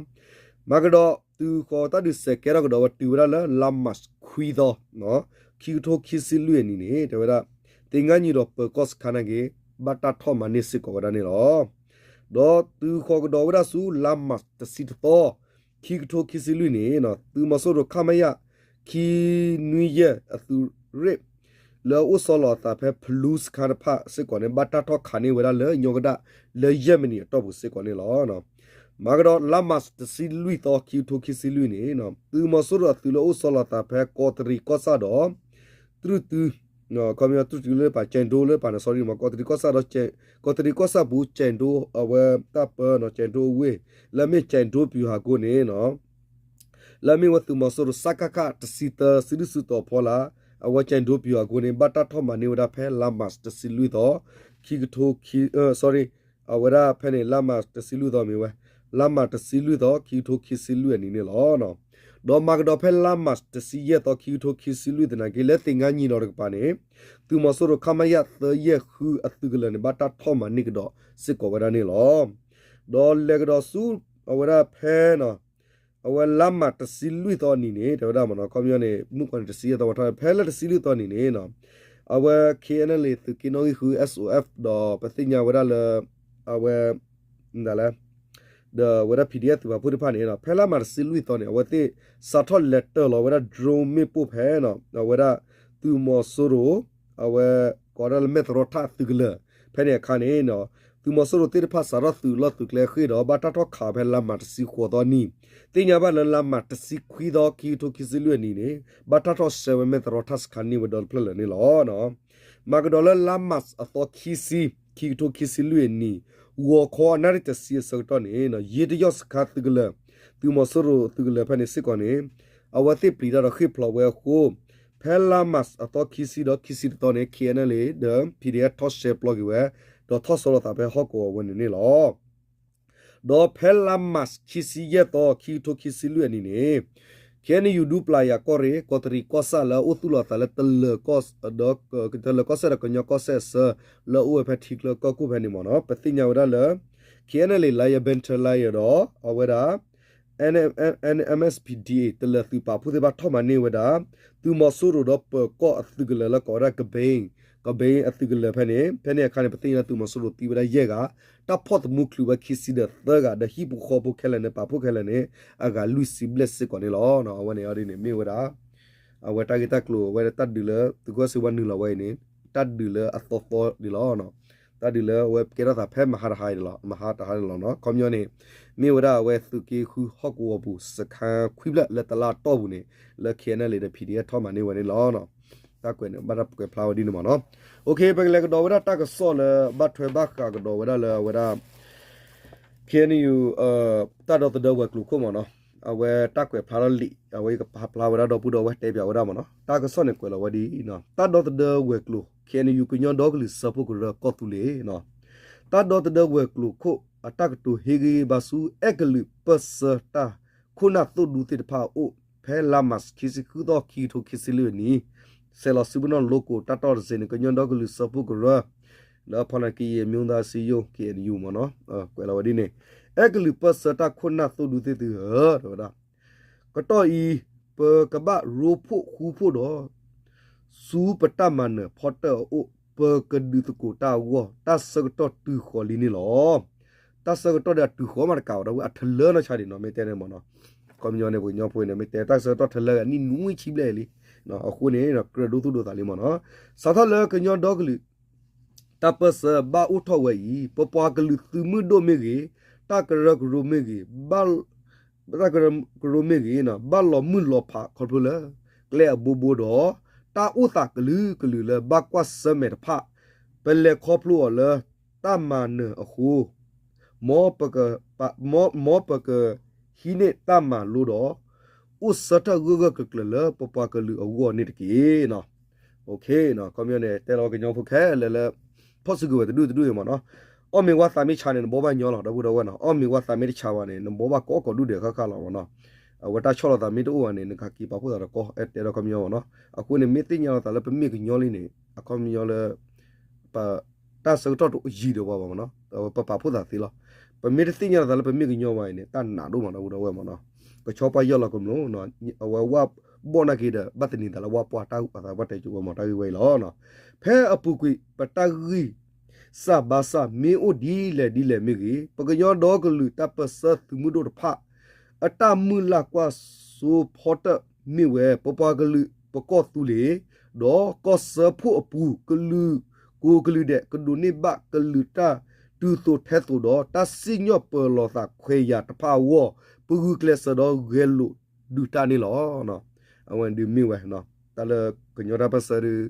မၤကဒီးသုးဃီၤတၢ်ဒုးစဲးကဲထီၣ်ကဒီးဝဲတုၤဝဲဒၣ်လၢလါမးခွံသီ ခံကထိခံဆံလွံၢ်အနံၤန့ၣ် တဲဝဲဒၣ် သ့ၣ်ညါနံၤဒီးပၢၤကီၢ်စခါနာ်က့ ဘၣ်တၢ်ထီၣ်မၤန့ၢ်စ့ၢ်ကီးဝဲဒၣ်န့ၣ်လီၤ. ဒီးသုးဃီၤကဒီးဝဲဒၣ်ဆူလါမးတဆံတသီ ခံကထိခံဆံလွံၢ်န့ၣ် သုးမီၤစိရိၤ ခမရ ခံနွံယဲၢ်အသုးရ့ၣ် လၢအအိၣ်ဆီလီၤအသးဖဲဖလူစခါတဖၣ်စ့ၢ်ကီးန့ၣ် ဘၣ်တၢ်ထီၣ်ခးန့ၢ်ဝဲဒၣ်လၢညီကဒၣ် လၢယဲၢ်မံးနံးအတီၢ်ပူၤစ့ၢ်ကီးန့ၣ်လီၤ. မၤကဒီးလါမးတဆံလွံၢ်သီ ခံကထိခံဆံလွံၢ်န့ၣ် သုးမီၤစိရိၤအသုးလၢအိၣ်ဆီလီၤသးဖဲကီးတရံးကီၢ်ဆၣ်ဒီး တြူၢ်တု ခီပညီတြူၢ်တုလၢပာ်ကၠဲးဒိလၢပာ်န့ၣ် sorry မ့ၢ် ကီးတရံးကီၢ်ဆၣ်ဒီး ကီးတရံးကီၢ်ဆၣ်ပူၤ ကၠဲးဒိ အဝဲတၢ်ပၢနီၤ ကၠဲးဒိအဝ့ၢ် လၢမ့ၢ်ကၠဲးဒိပျူၤဟးကိန့ၣ်နီၤ လၢမ့ၢ်ဝဲသုးမီၤစိရိၤ စကခ တဆံသၢ စုဒုၣ်စုတီၤဖီလာ် အဝဲကၠဲးဒိပျူၤဟးကိန့ၣ် ဘၣ်တၢ်ထီၣ်မၤန့ၢ်ဝဲဒၣ်ဖဲလါမးတဆံလွံၢ်သီ ခံကထိခံ sorry အဝဲဒၣ်ဖဲန့ၣ် လါမးတဆံလွံၢ်သီမ့ၢ်ဝဲ လါမးတဆံလွံၢ်သီ ခံကထိခံဆံလွံၢ်အနံၤန့ၣ်လီၤ. ဒီးမၤကဒီးဖဲလါမးတဆံယဲၢ်သီ ခံကထိခံဆံလွံၢ်သနာ်က့ လၢသ့ၣ်ညါနံၤလီၤတကပၤန့ၣ် သုးမီၤစိရိၤ ခမရ သၢယဲၢ်ဃုအသုးကလၢၤန့ၣ် ဘၣ်တၢ်ထီၣ်မၤန့ၢ်ကဒီးစ့ၢ်ကီးဝဲဒၣ်န့ၣ်လီၤ. ဒီးလဲၤကဒီးဆူ အဝဲဒၣ်ဖဲ အဝဲလါမးတဆံလွံၢ်သီအနံၤန့ၣ် တဲဝဲဒၣ်မ့ၢ်နီၤ ခီပညီန့ၣ် မုၢ်ကီၢ်န့ၣ်တဆံယဲၢ်သီဝဲထီၣ် ဖဲလါတဆံလွံၢ်သီအနံၤန့ၣ် အဝဲ ခ့ၣ်အဲၣ်အၣ်လ့ၣ် သုးက့နီၣ်ဂံၢ်ဃု S O F ဒီးပသ့ၣ်ညါဝဲဒၣ်လၢ အဝဲ မတၤလဲၣ် ဒီးအဝဲဒၣ် P D F သုးပာ်ဖှိၣ်တဖၣ်န့ၣ် ဖဲလါမးတဆံလွံၢ်သီန့ၣ် အဝဲသ့ၣ်စးထီၣ်လဲၤတၢၢ်လီၤဝဲဒၣ် drone မ့ၣ်ပိၢ်ဖဲ အဝဲဒၣ် သုးမီၤစိရိၤ အဝဲ ကိးဒၣ်လၢမဲၢ်သရီထၣ်အသုးကလၢၤ ဖဲန့ၣ်အခါန့ၣ် သုးမီၤစိရိၤသ့ၣ်တဖၣ်စးထီၣ်သုးလီၢ်သုးကျဲအဃ့ၢ်ဒီး ဘၣ်တၢ်ထီၣ်ခးဖဲလါမးတဆံဃိးသီနံၤ သ့ၣ်ညါဘၣ်လၢလါမးတဆံခွံသီ ခံကထိခံဆံလွံၢ်အနံၤန့ၣ် ဘၣ်တၢ်ထီၣ်ဆှၢဝဲမဲၢ်သရီထၣ်စခါန့ၢ်ဝဲဒီတဖျၢၣ်လၢာ်န့ၣ်လီၤ. မၤကဒီးလၢလါမးအသီခံဆံ ခံကထိခံဆံလွံၢ်အနံၤ ဂီၤခီအနၣ်ရံၣ်တဆံအဆၢကတီၢ်န့ၣ် ယ့တယီၣ်စခါသုးကလၢၤ သုးမီၤစိရိၤသုးကလၢၤဖဲန့ၣ်စ့ၢ်ကီးန့ၣ် အဝဲသ့ၣ်ပျံၤတၢ်ဒီးဃ့ၢ်ဖျိးဝဲအဃိ ဖဲလါမးအသီခံဆံဒီးခံဆံတသီန့ၣ် K N L A ဒီး P D F ထီၣ်ရှဲပျီက့ၤဝဲ ဒီးထီၣ်ဆီလီၤသးဖဲဟီၣ်ကဝီၤဝဲန့ၣ်န့ၣ်လီၤ. ဒီးဖဲလါမးခံဆံယဲၢ်သီ ခံကထိခံဆံလွံၢ်အနံၤန့ၣ် K N U ဒူပျၢ်ယၤကီၢ်ရ့ၣ် ကီးတရံးကီၢ်ဆၣ်လၢအအိၣ်သူၣ်လီၤအသးလၢတလၢၤကီၢ် ဒီး တလၢၤကီၢ်စဲၣ်ဒီးကညီကီၢ်စဲၣ်အဆၢ လၢအအိၣ်ဝဲဖဲထံချၢကီၢ်ခိၣ်ဖဲန့ၣ်မ့ၢ်နီၤ ပသ့ၣ်ညါဝဲဒၣ်လၢ K N L A Lion Battalion ဒီး အဝဲဒၣ် N M S P D A တလၢၤသုးပာ်ဖှိၣ်သ့ၣ်တဖၣ်ထီၣ်မၤန့ၢ်ဝဲဒၣ် သုးမီၤစိရိၤဒီးပၢၤကီၢ်အသုးကလၢၤလၢကိးဝဲဒၣ် ကဘ့ ကဘ့အသုးကလၢၤဖဲန့ၣ် ဖဲန့ၣ်အခါန့ၣ် ပသ့ၣ်ညါသုးမီၤစိရိၤသံဝဲဒၣ်ယဲၢ်ဂၤ တၢ်ဖီၣ်သမူချုးဝဲခံဆံဒီးသၢဂၤ ဒီးဟံၣ်ဖိဃီဖိခဲလၢာ်န့ၣ် ပာ်ဖှိၣ်ခဲလၢာ်န့ၣ် အဂၤလွံၢ်ဆံဘျဲၣ်စ့ၢ်ကီးန့ၣ်လီၤ. အဝဲန့ၣ်အီၤဒ်န့ၣ် မ့ၢ်ဝဲဒၣ် အဝဲတၢ်ဂ့ၢ်တၢ်ကျိၤ အဝဲတၢ်ဒုးလၢသုးကီၢ်စ့ဝါနုာ်လီၤဝဲအံၤန့ၣ် တၢ်ဒုးလၢအသီသီဒ်လီၤ. တၢ်ဒုးလၢအဝဲကဲထီၣ်သးဖဲမဟါတဟါန့ၣ်လီၤ မဟါတဟါန့ၣ်လီၤနီၤ ခီပညီန့ၣ် မ့ၢ်ဝဲဒၣ်အဝဲသုးက့ဃုဟီၣ်ကဝီၤပူၤ စခန်းခွံဖျၢၣ်လၢတလါအတီၢ်ပူၤန့ၣ် လၢ K N L A ဒီး P D F ထီၣ်မၤန့ၢ်ဝဲန့ၣ်လီၤ. တၢ်ကွဲးန့ၣ် ဘၣ်တၢ်ကွဲးဖျါဝဲဒ်န့ၣ်မ့ၢ်နီၤ. ပကလဲၤကဒီးဝဲဒၣ်တၢ်ကစီၣ်လၢ ဘၣ်ထွဲဘၣ်ဃးကဒီးဝဲဒၣ်လၢအဝဲဒၣ် K N U တၢ်ဒီသဒၢဝဲၤကျိၤခိၣ်မ့ၢ်နီၤ အဝဲတၢ်ကွဲးဖျါထီၣ်လံာ် အဝဲယကပာ်ဖျါဝဲဒၣ်ဒီပုၢ်ဒီဝဲၢ်တဲပၠးဝဲဒၣ်မ့ၢ်နီၤ တၢ်ကစီၣ်န့ၣ်ကွဲးလီၤဝဲဒ်အံၤနီၤ တၢ်ဒီသဒၢဝဲၤကျိၤ K N U ကညီဒီကလုာ်စၢဖှိၣ်ကရၢကီၢ်သူလ့ၤ တၢ်ဒီသဒၢဝဲၤကျိၤခိၣ်အတၢ်ကတိၤဟ့ၣ်ဂံၢ်ဘါဆူ အဲကလုာ်ပၢၢ်ဆၢတၢ်ခိၣ်နၢ်သိၣ်ဒူသ့ၣ်တဖၣ်အအိၣ် ဖဲလါမးခံဆံဃုသီ ခံကထိခံဆံလွံၢ်အနံၤ ဆဲးလီၤစုပနီၣ်လိကိးတၢ်တီၢ်တစ့န့ၣ် ကညီဒီကလုာ်စၢဖှိၣ်ကရၢ လၢအဖီလာ် ကရင်အမျိုးသားအစည်းအရုံး K N U မ့ၢ်နီၤ ကွဲးလီၤဝဲဒ်န့ၣ် အဲကလုာ်ပၢၢ်ဆၢတၢ်ခိၣ်နၢ်သိၣ်ဒူသ့ၣ်သုဧၢ တဲဝဲဒၣ် ကတီၢ်အံၤ ပကဘၣ်ရိဖှိၣ်ဃူဖှိၣ်ဒီး ဆူပတၢ်မၤနၢၤဖီတၢၣ်အအိၣ် ပကဒုးသကိးတၢ်အဂီၢ် တၢ်ဆၢကတီၢ်တုၤဃီၤလံန့ၣ်လီၤ. တၢ်ဆၢကတီၢ်ဒီးအတုၤဃီၤမးတကးဝဲဒီး အထလၢနီၢ်ဆါဒံးနီၤ မ့ၢ်တဲန့ၣ်မ့ၢ်နီၤ ခီပညီန့ၣ် ပကညီဖိန့ၣ် မ့ၢ်တဲတၢ်ဆၢကတီၢ်ထလၢဂၤနံၣ်နွံဆံဘျဲၣ်လံ အဃိန့ၣ် ကြၢးဒိသူၣ်ဒိသးလံမ့ၢ်နီၤ စးထီၣ်လၢကညီဒီကလုာ် တၢ်ပၢၢ်ဆၢဘၣ်အိၣ်ထီၣ်ဝဲအံၤ ပပှၤကလုာ်သုးမုၢ်ဒိၣ်မ့ၢ်ဂ့ၤ, တၢ်ကရၢကရိမ့ၢ်ဂ့ၤ, တၢ်ကရၢကရိမ့ၢ်ဂ့ၤ ဘၣ်လီၤမုၢ်လီၤဖးခီဖျိလၢ ကျဲအဘိဘိဒီး တၢ်အိၣ်သးကလုာ်ကလုာ်လၢဘၣ်ကွၢ်ဆၢၣ်မဲာ်တဖၣ် ပလဲၤခီဖျိအီၤလၢ တၢ်မၤနၢၤအဃိ မ်ပက မ်ပကဟံးန့ၢ်တၢ်မၤလိဒီး အိၣ်ဆၢထၢၣ်ဂၢၢ်ဂၢၢ်ကျၢၤကျၢၤလၢပပှၤကလုာ်အဂီၢ်န့ၣ်တက့ၢ်. ခီပညီန့ၣ် တဲလီၤကညီဖိခဲလၢာ်လၢ ဖီၣ်စုကဝဲၤတဒူၣ်တဒူၣ်အံၤမ့ၢ်နီၤ. အီၣ်မ့ၤဝါသးမ့ၢ်ဆါန့ၣ် နဘိးဘၣ်ညီလီၤ ဒီပုၢ်ဒီဝဲၢ်နီၤ. အီၣ်မ့ၤဝါသးမ့ၢ်တဆါဘၣ်န့ၣ် နဘိးဘၣ်ကိးကီၢ်ဒူၣ်ဒဲးဃၣ်ဃၣ်လီၤမ့ၢ်နီၤ. အဝဲတၢ်ဆီၣ်လီၤသးမ့ၢ်တအိၣ်ဘၣ်န့ၣ် နကက့ၤပာ်ဖှိၣ်သးတကီၢ် အဲၣ်တဲဒီးခီပညီမ့ၢ်နီၤ. အဃိန့ၣ် မ့ၢ်သ့ၣ်ညါလီၤသးလၢပမ့ၢ်ကညီလံန့ၣ် အခီပညီလၢ ပ တၢ်ဆၢကတီၢ်တယံၤဒီးပှၤဘၣ်မ့ၢ်နီၤ. ပပာ်ဖှိၣ်သးသ့လီၤ. ပမ့ၢ်တသ့ၣ်ညါလီၤသးလၢပမ့ၢ်ကညီဘၣ်အံၤန့ၣ် တၢ်နးဒိၣ်မးဒီပုၢ်ဒီဝဲၢ်မ့ၢ်နီၤ. ကဆီပှၢ်ယီၢ်လီၤကမျၢၢ် အဝဲဝၣ်ဘီၣ်နာ်က့ဒီး ဘၣ်သန့ၤသးလၢဝၣ်ပှၢ်တၢ်ဂုၤပှၤသးပှၢ်တဲကိးဝဲမ့ၢ်တၢ်ဂ့ၢ်ဝဲအံၤလီၤ. ဖဲအပူၤကွံာ် ပတၢ်ဂံၢ် စၢ်ဘါစၢ်မ့ၢ်အိၣ်ဒ်လဲၣ်ဒ်လဲၣ်မ့ၢ်ဂ့ၤ, ပကညီဒီကလုာ်တၢ်ပၢၢ်ဆၢသုးမုၢ်ဒိၣ်တဖၣ် အတၢ်မုၢ်လၢ်ကွၢ်စိဖီတၢၣ်မ့ၢ်ဝဲ ပပှၤကလုာ်ပကီၢ်သူလ့ၤ, ဒီးကီၢ်စၢဖှိၣ်အပူၤ ကလုာ်ကိးကလုာ်ဒဲး ကဒိးန့ၢ်ဘၣ်ကလုာ်တၢ်တုၤသိးထဲသိးဒီး တၢ်စံၣ်ညီၣ်ပၢၤလီၤသးခွဲးယာ်တဖၣ်အဂီၢ် ပဂုာ်ကျဲးစၢးဒီးဂဲၤလိာ်ဒုးတၢ်န့ၣ်လီၤ. အဝဲဒုးမ့ၢ်ဝဲ တၢ်လၢကညီတၢ်ပၢၢ်ဆၢဒုး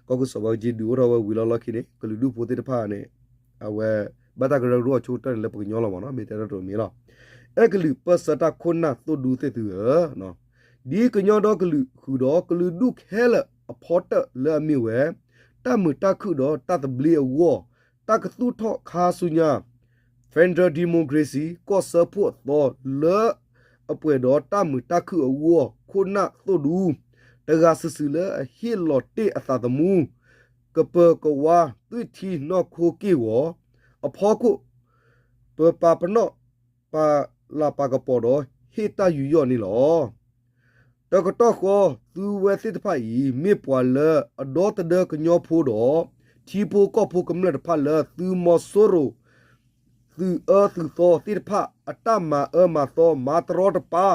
ကီၢ်ခိၣ်စီၤဘးအူကၠံဒုးအိၣ်ထီၣ်ဝဲဝံၤလီၤလီၢ်ခံန့ၣ် ကလုာ်ဒူၣ်ဖိသ့ၣ်တဖၣ်န့ၣ် အဝဲ ဘၣ်တၢ်ကရၢကရိအဆိကတၢၢ်န့ၣ်လၢပကညီလီၤမ့ၢ်နီၤ မ့ၢ်တဲတၢ်တမံၤလီၤ. အဲၣ်ကလုာ်ပၢၢ်ဆၢတၢ်ခိၣ်နၢ်သိၣ်ဒူသ့ၣ်သုဧၢ, ဒ်ကညီဒီကလုာ်ဃုာ်ဒီးကလုာ်ဒူၣ်ခဲလၢာ်အဖီတၢၣ်လၢအမ့ၢ်ဝဲ တၢ်မုာ်တၢ်ခုၣ်ဒီးတၢ်သဘျ့အဂီၢ် တၢ်ကသူၣ်ထီၣ်ခါဆူညါ Federal Democracy ကီၢ်စၢဖှိၣ်အသီလၢ အပှဲၤဒီးတၢ်မုာ်တၢ်ခုၣ်အဂီၢ် ခိၣ်နၢ်သိၣ်ဒူ တဂၤစုာ်စုာ်လၢအဟ့ၣ်လီၤတ့ၢ်အသးသမူ ကပၢၤကဝါသွံၣ်ထံနီၢ်ခိက့ၢ်ဂီၤ အဖီခိၣ် ပပာ်ပနီၣ် ပာ်လၤပာ်ကပီၤဒီးဟ့ၣ်တၢ်ယူးယီၣ်န့ၣ်လီၤ. တကတီၢ်ဃီ သုဝဲသ့ၣ်တဖၣ်အံၤ မ့ၢ်ပှၤလၢအဒီသဒၢကညီဖိဒီး ထံဖိကီၢ်ဖိကမျၢၢ်တဖၣ်လၢသုးမီၤစိရိၤ သုးအၢသုးသီသ့ၣ်တဖၣ် အတၢ်မၤအၢမၤသီ မၤတရီတပါ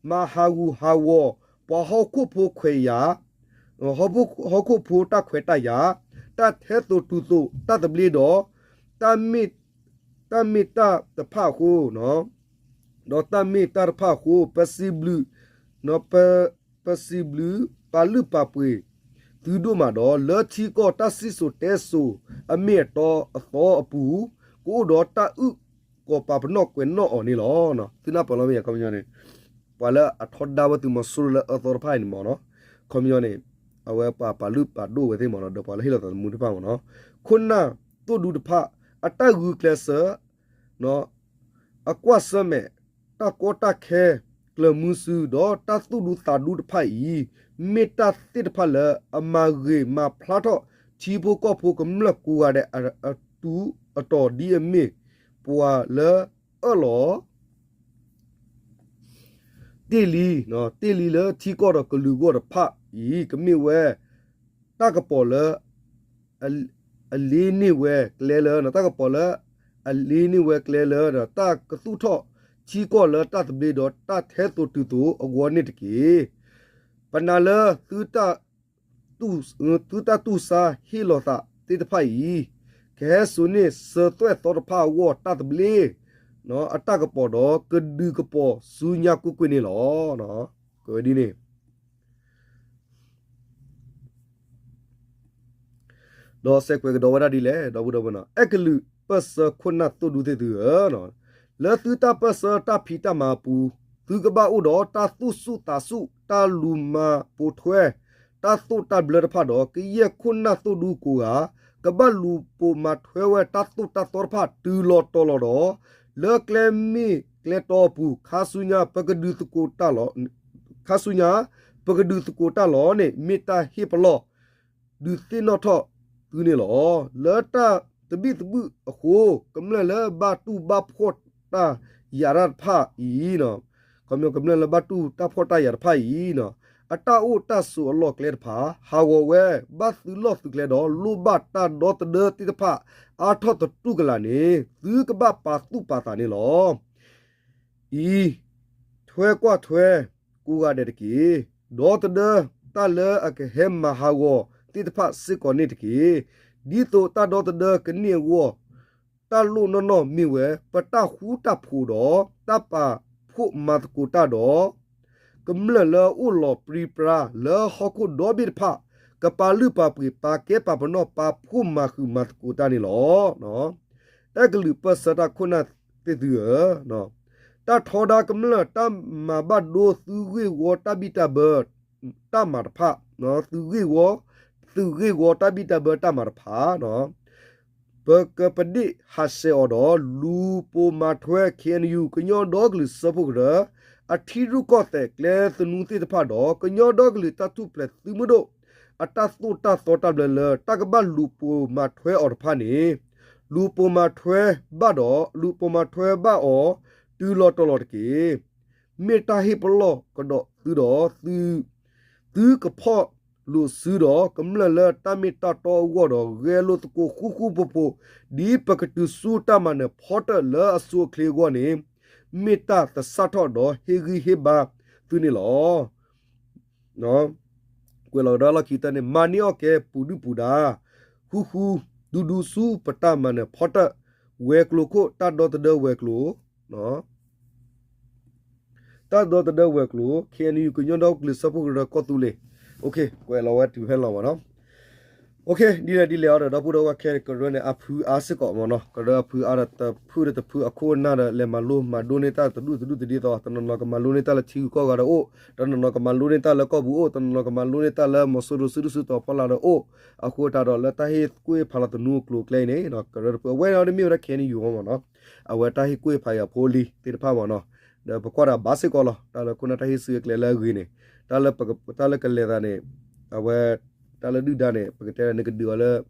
မၤဟးဂူာ်ဟးဂီၤ ပှၤဟီၣ်ခိၣ်ဖိခွဲးယာ် ဟီၣ်ခိၣ်ဖိတၢ်ခွဲးတၢ်ယာ် တၢ်ထဲသိးတုၤသိးတၢ်သဘျ့ဒီး တၢ်မ့ၢ် တၢ်မ့ၢ်တၢ်တဖၣ်အဃိ ဒီးတၢ်မ့ၢ်တၢ်တဖၣ်အဃိ ပစံးဘျုး ပ ပစံးဘျုးပာ်လုၢ်ပာ်ပှ့ၤ သုဒိၣ်မးဒီး လၢထံကီၢ်တၢ်စံၣ်စိၤတဲစိၤအမ့ၢ်အတီအသီအပူၤ ကအိၣ်ဒီးတၢ်အုၣ်ကီၤပာ်ပနီၣ်ကွဲးနီၣ်အီၤန့ၣ်လီၤ. သုနၢ်ပၢၢ်လီၤမ့ၢ်အခီပညီန့ၣ် ပှၤလၢအထီဒါဝဲသုးမီၤစိရိၤလၢအၢသီတဖၣ်အံၤန့ၣ်မ့ၢ်နီၤ အခီပညီန့ၣ် အဝဲပှၤပာ်လုၢ်ပာ်ဒိၣ်ဝဲသ့ၣ်မ့ၢ်နီၤ ဒီးပှၤလၢဟ့ၣ်လီၤသးသမူတဖၣ်မ့ၢ်နီၤ ခိၣ်နၢ်သိၣ်ဒူတဖၣ် အတၢ်ဂုာ်ကျဲးစၢး အကွၢ်ဆၢၣ်မဲာ် တၢ်ကီတၢ်ခဲ ကျၢၤမုဆူ ဒီးတၢ်သူၣ်ဒူသးဒူတဖၣ်အံၤ မ့ၢ်တၢ်သ့ၣ်တဖၣ်လၢအမၤဂ့ၤမၤဖျါထီၣ် ထံဖိကီၢ်ဖိကမျၢၢ်ကိးဂၤဒဲးအတူးအတီၤဒ်အမ့ၢ် ပှၤလၢအၢၣ်လီၤ တ့ၢ်လံ, တ့ၢ်လံလၢထံကီၢ်ဒီးကလုာ်ဂီၢ်တဖၣ်အံၤ ကမ့ၢ်ဝဲ တၢ်ကပီၤလၢ အလ့န့ၢ်ဝဲကျဲလၢ တၢ်ကပီၤလၢ အလ့န့ၢ်ဝဲကျဲလၢ တၢ်ကသူၣ်ထီၣ်ထံကီၢ်လၢတၢ်သဘျ့ဒီးတၢ်ထဲသိးတုၤသိးအဂီၢ်န့ၣ်တက့ၢ်. ပနာ်လၢ သုတၢ်တူၢ်ဆါဟ့ၣ်လီၤသးသ့ၣ်တဖၣ်အံၤ ကဟဲစိာ်န့ၢ်စၢၤသွဲၣ်သီတဖၣ်အဂီၢ်တၢ်သဘျ့ အတၢ်ကပီၤဒီး ကဒုးကပီၤဆူညါကွ့ၢ်ကွ့ၢ်န့ၣ်လီၤ. ကဝဲဒ်န့ၣ် ဒီးစဲးကွဲးကဒီးဝဲဒၣ်ဒ်လဲၣ် ဒီပုၢ်ဒီဝဲၢ်နီၤ အဲၣ်ကလုာ်ပၢၢ်ဆၢခိၣ်နၢ်သိၣ်ဒူသ့ၣ်သုဧၢ, လၢသုတၢ်ပၢၢ်ဆၢတၢ်ဖံးတၢ်မၤအပူၤ သုကဘၣ်အိၣ်ဒီးတၢ်သူၣ်ဆူၣ်သးဆူၣ် တၢ်လူၤမၤပိာ်ထွဲ တၢ်သိၣ်တၢ်ဘျၢတဖၣ်ဒီး ကယဲၢ်ခိၣ်နၢ်သိၣ်ဒူကိးဂၤ ကဘၣ်လူၤပိာ်မၤထွဲဝဲတၢ်သိၣ်တၢ်သီတဖၣ်တုၤလီၤတီၤလီၤဒီး လၢကျဲမ့ၢ်ကျဲတီအပူၤ ခါဆူညါ ပကဒုးသကိးတၢ်လီၤ ခါဆူညါ ပကဒုးသကိးတၢ်လီၤန့ၣ် မ့ၢ်တၢ်ဟ့ၣ်ပလီၢ် ဒုးသ့ၣ်နီၣ်ထီၣ်သုန့ၣ်လီၤ. လၢတၢ်သဘံၣ်သဘုၣ်အဃိ ကမျၢၢ်လၢဘၣ်တူၢ်ဘၣ်ဖှီၣ်တၢ်ယာ်တဖၣ်အံၤ ခီပညီကမျၢၢ်လၢဘၣ်တူၢ်တၢ်ဖှီၣ်တၢ်ယာ်တဖၣ်အံၤ အတၢ်အိၣ်တၢ်ဆိးအလီၢ်ကျဲတဖၣ် ဟးဂီၤဝဲ ဘၣ်သုလီၢ်သုကျဲဒီး လိၣ်ဘၣ်တၢ်ဒီသဒၢသ့ၣ်တဖၣ် အါထီၣ်သတူၢ်ကလာ်န့ၣ် သုကဘၣ်ပာ်သူၣ်ပာ်သးန့ၣ်လီၤ. အံၤ ထွဲကွၢ်ထွဲ ကိးဂၤဒဲးတက့ၢ်. ဒီသဒၢတၢ်လၢအကဟဲမၤဟးဂီၤသ့ၣ်တဖၣ်စ့ၢ်ကီးန့ၣ်တက့ၢ်. ဒ်သိးတၢ်ဒီသဒၢကန့ၢ်အဂီၢ် တၢ်လိၣ်နီၢ်နီၢ်မ့ၢ်ဝဲ ပတၢ်ဃူတၢ်ဖိးဒီး တၢ်ပာ်ဖှိၣ်မၤသကိးတၢ်ဒီး ကမျၢၢ်လၢအအိၣ်လီၤပြံပြါလၢဟီၣ်ခိၣ်ဒီဘ့ၣ်တဖၣ် ကပာ်လုၢ်ပာ်ပှ့ၤ ပာ်ကဲပာ်ပနီၣ် ပာ်ဖှိၣ်မၤဃုာ်မၤသကိးတၢ်န့ၣ်လီၤ. အဲၣ်ကလုာ်ပၢၢ်ဆၢတၢ်ခိၣ်နၢ်သ့ၣ်သုဧၢ, တၢ်ထီဒါကမျၢၢ် တၢ်မၤဘၣ်ဒိသုးဂ့ၢ်ဝီတၢ်ဘံၣ်တၢ်ဘၢ တၢ်မၤတဖၣ်, သုးဂ့ၢ်ဝီ, သုးဂ့ၢ်ဝီတၢ်ဘံၣ်တၢ်ဘၢတၢ်မၤတဖၣ် ပကပဒ့ၣ်ဟးဆှဲးအီၤဒီး လူၤပိာ်မၤထွဲ ခ့ၣ်အဲၣ်ယူၣ် ကညီဒီကလုာ်စၢဖှိၣ်ကရၢ အထံရူၢ်ကီၢ်သဲးကျဲသနူသ့ၣ်တဖၣ်ဒီး ကညီဒီကလုာ်တၢ်ထူၣ်ဖျဲးသုးမုၢ်ဒိၣ် အတၢ်သိၣ်တၢ်သီတၢ်ဘျၢလၢ တၢ်ကဘၣ်လူၤပိာ်မၤထွဲအီၤတဖၣ်န့ၣ် လူၤပိာ်မၤထွဲဘၣ်ဒီး လူၤပိာ်မၤထွဲဘၣ်အီၤ တုၤလီၤတီၤလီၤတက့ၢ်. မ့ၢ်တၢ်ဟ့ၣ်ပလီၢ်ကဒီးသုဒီး သုကဖီၣ်လိာ်စုဒီး ကမျၢၢ်လၢတၢ်မ့ၢ်တၢ်တီအဂီၢ်ဒီး ဂဲၤလိာ်သကိးဃူဃူဖိးဖိး ဒ်ပကတုၤဆူတၢ်မၤနၢၤဖီတၢၣ်လၢအဆိအချ့အဂီၢ်န့ၣ် မ့ၢ်တၢ်သဆၣ်ထီၣ်ဒီးဟ့ၣ်ဂံၢ်ဟ့ၣ်ဘါသုန့ၣ်လီၤ. ကွဲးလီၤကဒီးလီၢ်ခံကတၢၢ်န့ၣ် မၤန့ၢ်အီၣ်ကဲပူၤဒုၣ်ပူၤဒါ ဃူဃူဒူဒူဆူပတၢ်မၤနၢၤဖီတၢၣ် ဝဲၤကျိၤခိၣ်တၢ်ဒီသဒၢဝဲၤကျိၤ တၢ်ဒီသဒၢဝဲၤကျိၤ ခ့ၣ်အဲၣ်ယူၣ် ကညီဒီကလုာ်စၢဖှိၣ်ကရၢကီၢ်သူလ့ၤ ကွဲးလီၤဝဲတုၤဖဲလီၤမ့ၢ်နီၤ. ဒ်လဲၣ်ဒ်လဲၣ်အီၤဒီး ဒီပုၢ်ဒီဝဲၢ်ခဲအံၤကရၢန့ၣ် အဖုအါစ့ၢ်ကီးမ့ၢ်နီၤ. ကရၢအဖုအါဒီးတဖုဒီးတဖုအခိၣ်အနၢ်ဒီး လဲၤမၤလိမၤဒိးန့ၢ်တၢ်တဒူၣ်တဒူၣ်တဒ်သိး တနီၤနီၤကမၤလိန့ၢ်တၢ်လၢထံဂုၤကီၢ်ဂၤဒီးအိၣ်, တနီၤနီၤကမၤလိန့ၢ်တၢ်လၢကီၢ်ပူၤအိၣ်, တနီၤနီၤကမၤလိန့ၢ်တၢ်လၢမီၤစိရိၤစုဒုၣ်စုတီၤဖီလာ်ဒီးအိၣ်, အဃိသတးဒီးလၢတၢ်ဟ့ၣ်ကွံာ်ဖးလီၤသနူအကျိၤအကျဲအံၤန့ၣ် ကရၢတဖုအဝဲန့ၣ်အီၤဒ်မ့ၢ်ဝဲဒၣ် ခ့ၣ်အဲၣ်ယူၣ် မ့ၢ်နီၤ. အဝဲတၢ်ဟ့ၣ်ကွံာ်ဖးအံၤအဖိအလံၤသ့ၣ်တဖၣ်မ့ၢ်နီၤ. ဒီးပကွၢ်ဒီးဘၣ်စ့ၢ်ကီးလီၤ တၢ်လၢခိၣ်နၢ်တၢ်ဟ့ၣ်စုအကျဲလၢအဂ့ၤန့ၣ် တၢ်လၢကလဲၤသးန့ၣ် အဝဲ တၢ်လၢဒုၣ်ဒါန့ၣ် ပကတဲနကဒုးအီၤလၢ